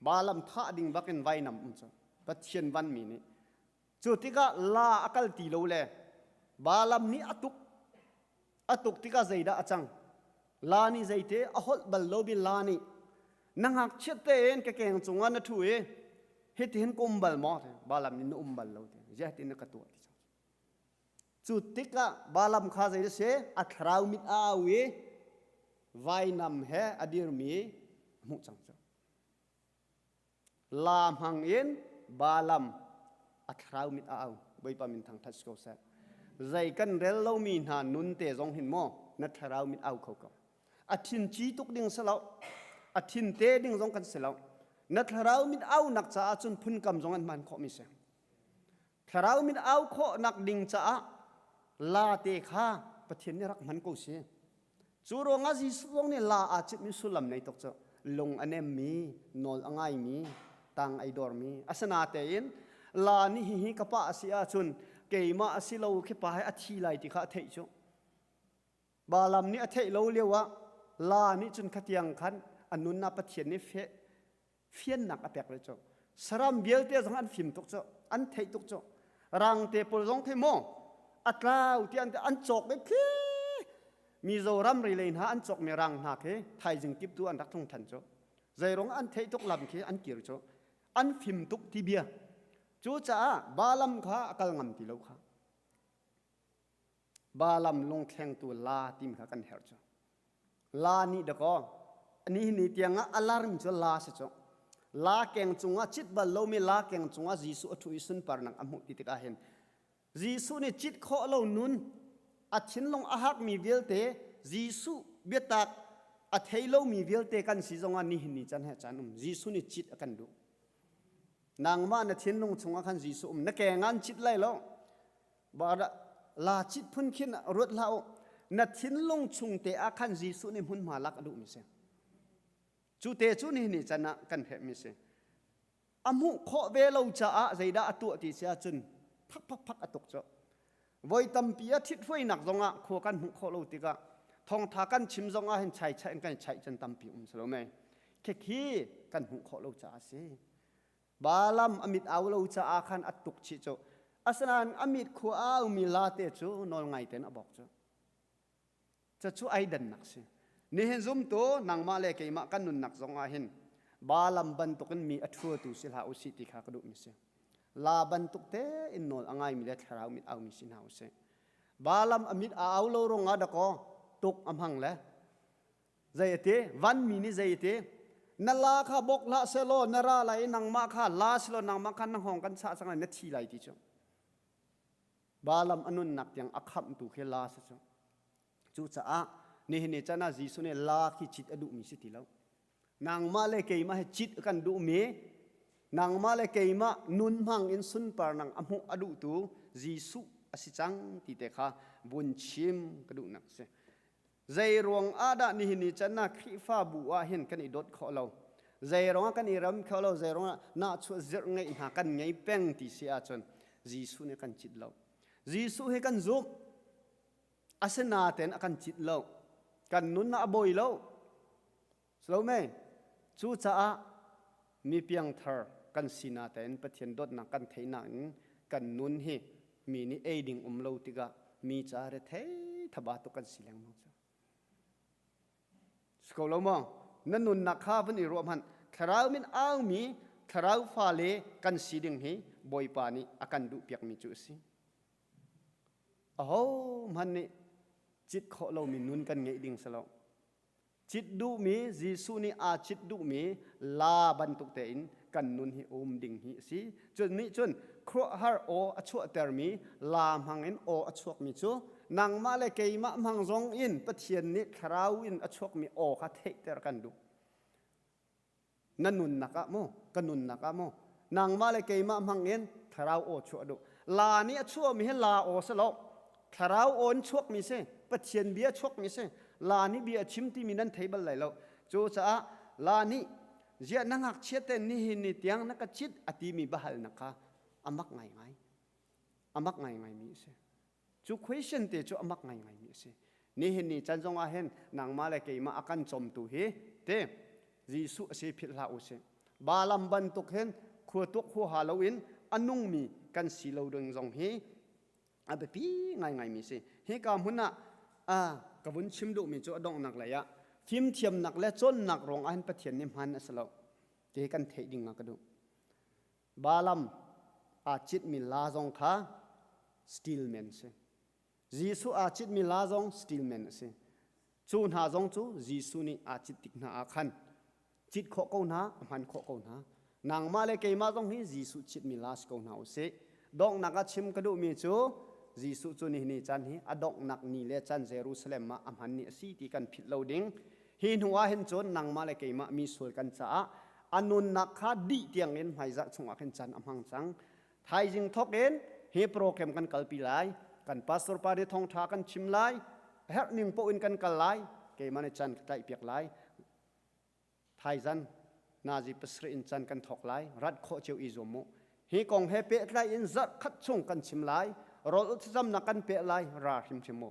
Balaam thah ding bakin vainam um cu Pathian vanmi nih. Cu tikah la a kal ti lo le Balaam nih a tuk. A tuk tikah zeidah a cang? La nih zeite a holh bal lo bi la nih na ngakchiat tein ka keng cungah na ṭhu i hitihin ka um bal maw? Balaam nih na um bal lo ti. Ziah tin na ka tuah ti cang. Cu tikah Balaam kha zei a si? A thlarau mit a au i vainam he a dirmi a hmuh cang cu. La hmang in Balaam a thlarau mit a au. Bawipa min thangṭhat si ko seh. Zei kan rel lomi hna nun te zong hin maw na thlarau mit au kho ko. A thin ci tuk ding si lo. A thin te ding zong kan si lo. Na thlarau mit au nak caah cun phunkam zong an hman khawhmi si. Thlarau min au khawhnak ding caah la te kha Pathian nih rak hman ko si. Cu ruangah Jesuh zong nih la aa citmi sullam nei tuk cu lung a nemmi, nawl a ngaimi, tang ai dormi. Asinatein la nih hihi ka pa a si ahcun keimah a si lo khi pa hi a thi lai ti kha a theih cu. Balaam nih a theih lo lio ah la nih cun khatiang khan a nunnak Pathian nih fe fiannak a pek le cu saram vialte zong an fim tuk cu an theih tuk cu rang te pawl zong the maw a tlau ti an an cawk ve phi Mizoram ri lei hna an cawk mi rang hna khi thaizing kip tu an rak tlung than cu zeirong an theih tuk lam khi an kir cu an fim tuk ti bia cu caah Balaam kha a kal ngam ti lo kha Balaam lungthlengtu la tim kha kan herh cu. La nih dakaw ni ni tiangah alarm cu la si cu. La keng cungah cit bal lomi la keng cungah Jesuh a ṭhu i sunparnak a hmuh ti tikah hin Jesuh nih cit khawh lo nun a thinlung a hakmi vialte Jesuh biatak a thei lomi vialte kan si zongah nihin ni can he caan um Jesuh nih cit a kan duh. Nangmah na thinlung chungah khan Jesuh um na ke ngan cit lai lo La cit phun khin ruat hlah u. Na thinlung chung te ah khan Jesuh nih hmunhma lak a duhmi si. Cu te cu nihin ni can ah kan herhmi si. A hmuh khawh ve lo caah zeidah a tuah ti si ahcun phak phak phak a tuk cu. Voi tampi a ṭhithruainak zongah khua kan hmuh khawh lo tikah thawngṭha kan chim zongah hin chai chai in kan chaih can tampi um si lo mei. Khikhi kan hmuh khawh lo caah a si. Balaam a mit au lo caah khan a tuk chih cu. Asinain a mit khua a aumi late cu nawl ngai tein a bawk cu. Cucu ai dannak si. Nihin zumtu nangmah le keimah kan nunnak zong ah hin Balaam bantukin mi a ṭhuatu si hlah usih ti kha ka duhmi si. La bantuk tein nawl a ngaimi le thlarau mit aumi si hna usih. Balaam a mit a au lo ruangah dakaw tuk a hmang le Zei a ti? Vanmi nih zei a ti? Na la kha bok hlah selaw na ra lai i nangmah kha la selaw nangmah kha na hngawng kan chah cang lai na thi lai ti cu. Balaam a nunnak tiang a khamhtu khi la si cu. Cucaah nihin ni chan ah Jesuh nih la khi cit a duhmi si ti lo. Nangmah le keimah he cit a kan duhmi nangmah le keimah nun hmang in sunparnak a hmuh a duhtu Jesuh a si cang ti te kha vun chim ka duhnak a si. Zei ruang ah dah nihin ni can ah Khrihfabu ah hin kan i dawt khawh lo? Zei ruang ah kan i ram kho lo? Zei ruang ah nahchuah zirh ngeih hna kan ngei peng ti si ahcun Jesuh nih kan cit lo. Jesuh hi kan zumh. Asinain a kan cit lo. Kan nun ah a bawi lo. Silo mei? Cucaah mi piangthar kan sinak tein Pathian dawtnak kan theihnak in kan nun hi mi nih ei ding um lo tikah mi ca rethei thaba tuk kan si lengmang cu. Si ko lo maw? Na nunnak kha van i ruah hmanh. Thlarau min aumi thlarau fale kan si ding hi Bawipa nih a kan duh piakmi cu a si. Aho hmanh nih cit khawh lomi nun kan ngeih ding si lo. Cit duhmi Jesuh nih aa cit duhmi la bantuk tein kan nun hi um ding hi a si. Cun nih cun khuaruahhar aw a chuahtermi la hmang in aw a chuakmi cu nangmah le keimah hmang zong in Pathian nih thlarau in a chuakmi aw kha theihter kan duh. Na nunnak ah maw ka nunnak ah maw nangmah le keimah hmang in thlarau aw chuah duh. La nih a chuahmi hi la aw si lo. Thlarau aw in chuakmi si. Pathian bia chuakmi si. La nih bia a chim timi nan thei bal lai lo. Cucaah la nih ziah na ngakchia te nihin ni tiang na ka cit a timi biahalnak kha a mak ngaingai. A mak ngaingaimi a si. Cu question te cu a mak ngaingaimi a si. Nihin ni chan zong ah hin nangmah le keimah a kan cawmtu hi te Jesuh a si philh hlah u sih. Balaam bantuk hin khua tuk huaha loin a nungmi kan si lo ding zong hi a biapi ngaingaimi si. Hika hmun ah ka vun chim duhmi cu a donghnak lei ah fimthiamnak le cawnnak ruang ah hin Pathian nih hman a si lo ti hi kan theih ding ah ka duh. Balaam aa citmi la zong kha steel men si. Jesuh aa citmi la zong steelman a si. Cu hna zong cu Jesuh nih aa cit tik hna ah khan cit khawh ko hna, a hman khawh ko hna. Nangmah le keimah zong hi Jesuh citmi la si ko hna usih. Donghnak ah chim ka duhmi cu Jesuh cu nihin ni caan hi a donghnak ni le caan Jerusalem ah a hman ni a si ti kan philh lo ding. Hi hnu ah hin cun nangmah le keimah mi sual kan caah a nunnak kha dih tiangin hmaizarh chungah khin caan a hmang cang. Thaizing thawk in hi program kan kalpi lai. Kan pastor pa nih thawngṭha kan chim lai. A herh ning paoh in kan kal lai. Keimah nih caan ka tlaihpiak lai. Thaizan nazi pasarih in caan kan thawk lai. Rat khawh cio i zuam mu. Hi kong he pehtlai in zarh khat chung kan chim lai. Rawl ulh thlacamnak kan peh lai. Ra hrimhrim mu.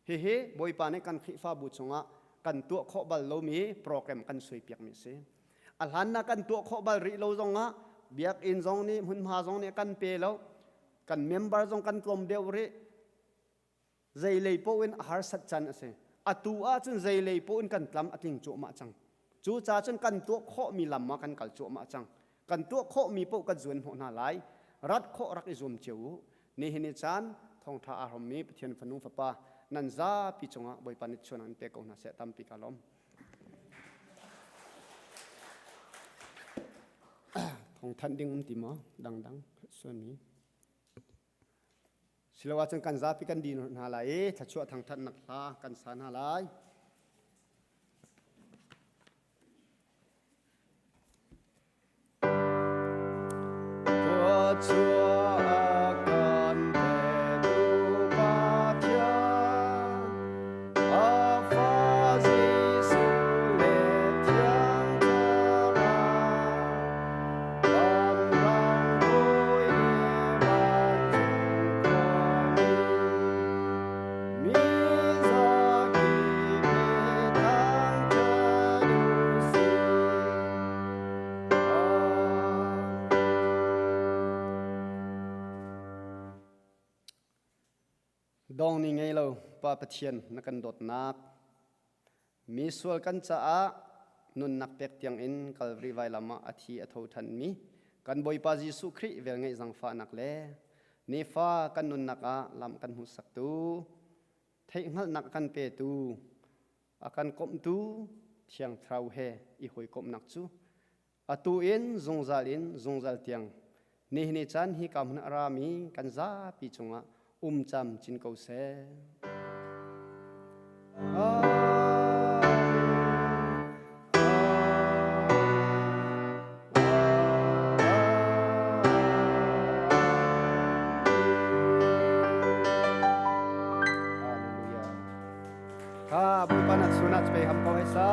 Hihi Bawipa nih kan Khrihfabu chungah kan tuah khawh bal lomi program kan suaipiakmi a si. A hlan na kan tuah khawh bal rih lo zongah biakinn zong nih hmunhma zong nih kan pe lo. Kan member zong kan tlawm deuh rih. Zeilei paoh in a harsat can a si. Atu ahcun zeilei paoh in kan tlam a tling cuahmah cang. Cucaah cun kan tuah khawhmi lam ah kan kal cuahmah cang. Kan tuah khawhmi paoh kan zuan hnawh hna lai. Rat khawh rak i zuam cio u. Nihin ni caan thawngṭha aa hrawmmi Pathian fanu fapa nan zapi cungah Bawipa nih chuan an pe ko hna seh tampi ka lawm. Thawngthanh ding um ti maw? Dangdang suanmi. Silo ahcun kan zapi kan din hna lai i thluachuah thangthatnak hla kan sa hna lai. Thluachuah kan petu Pathian, a fa Jesuh le Thiang Thlarau, vanrang bawi le vancung khuami, mi zakip le thangṭhat u sih. Dong ni ngei lo Pa Pathian na kan dawtnak mi sual kan caah nunnak pek tiang in Calvary vailam ah a thi a tho than mi kan Bawipa Jesuh Khrih velngeih zangfahnak le nifa kan nunnak ah lam kan hmuhsaktu theihhngalhnak kan petu a kan komhtu Thiang Thlarau he i hawikomhnak cu atu in zungzal in zungzal tiang nihin caan hi ka hmun a rami kan zapi cungah um cam cin ko seh. Hallelujah. Ha, Bawipa na sunat pe ham ko hai sa.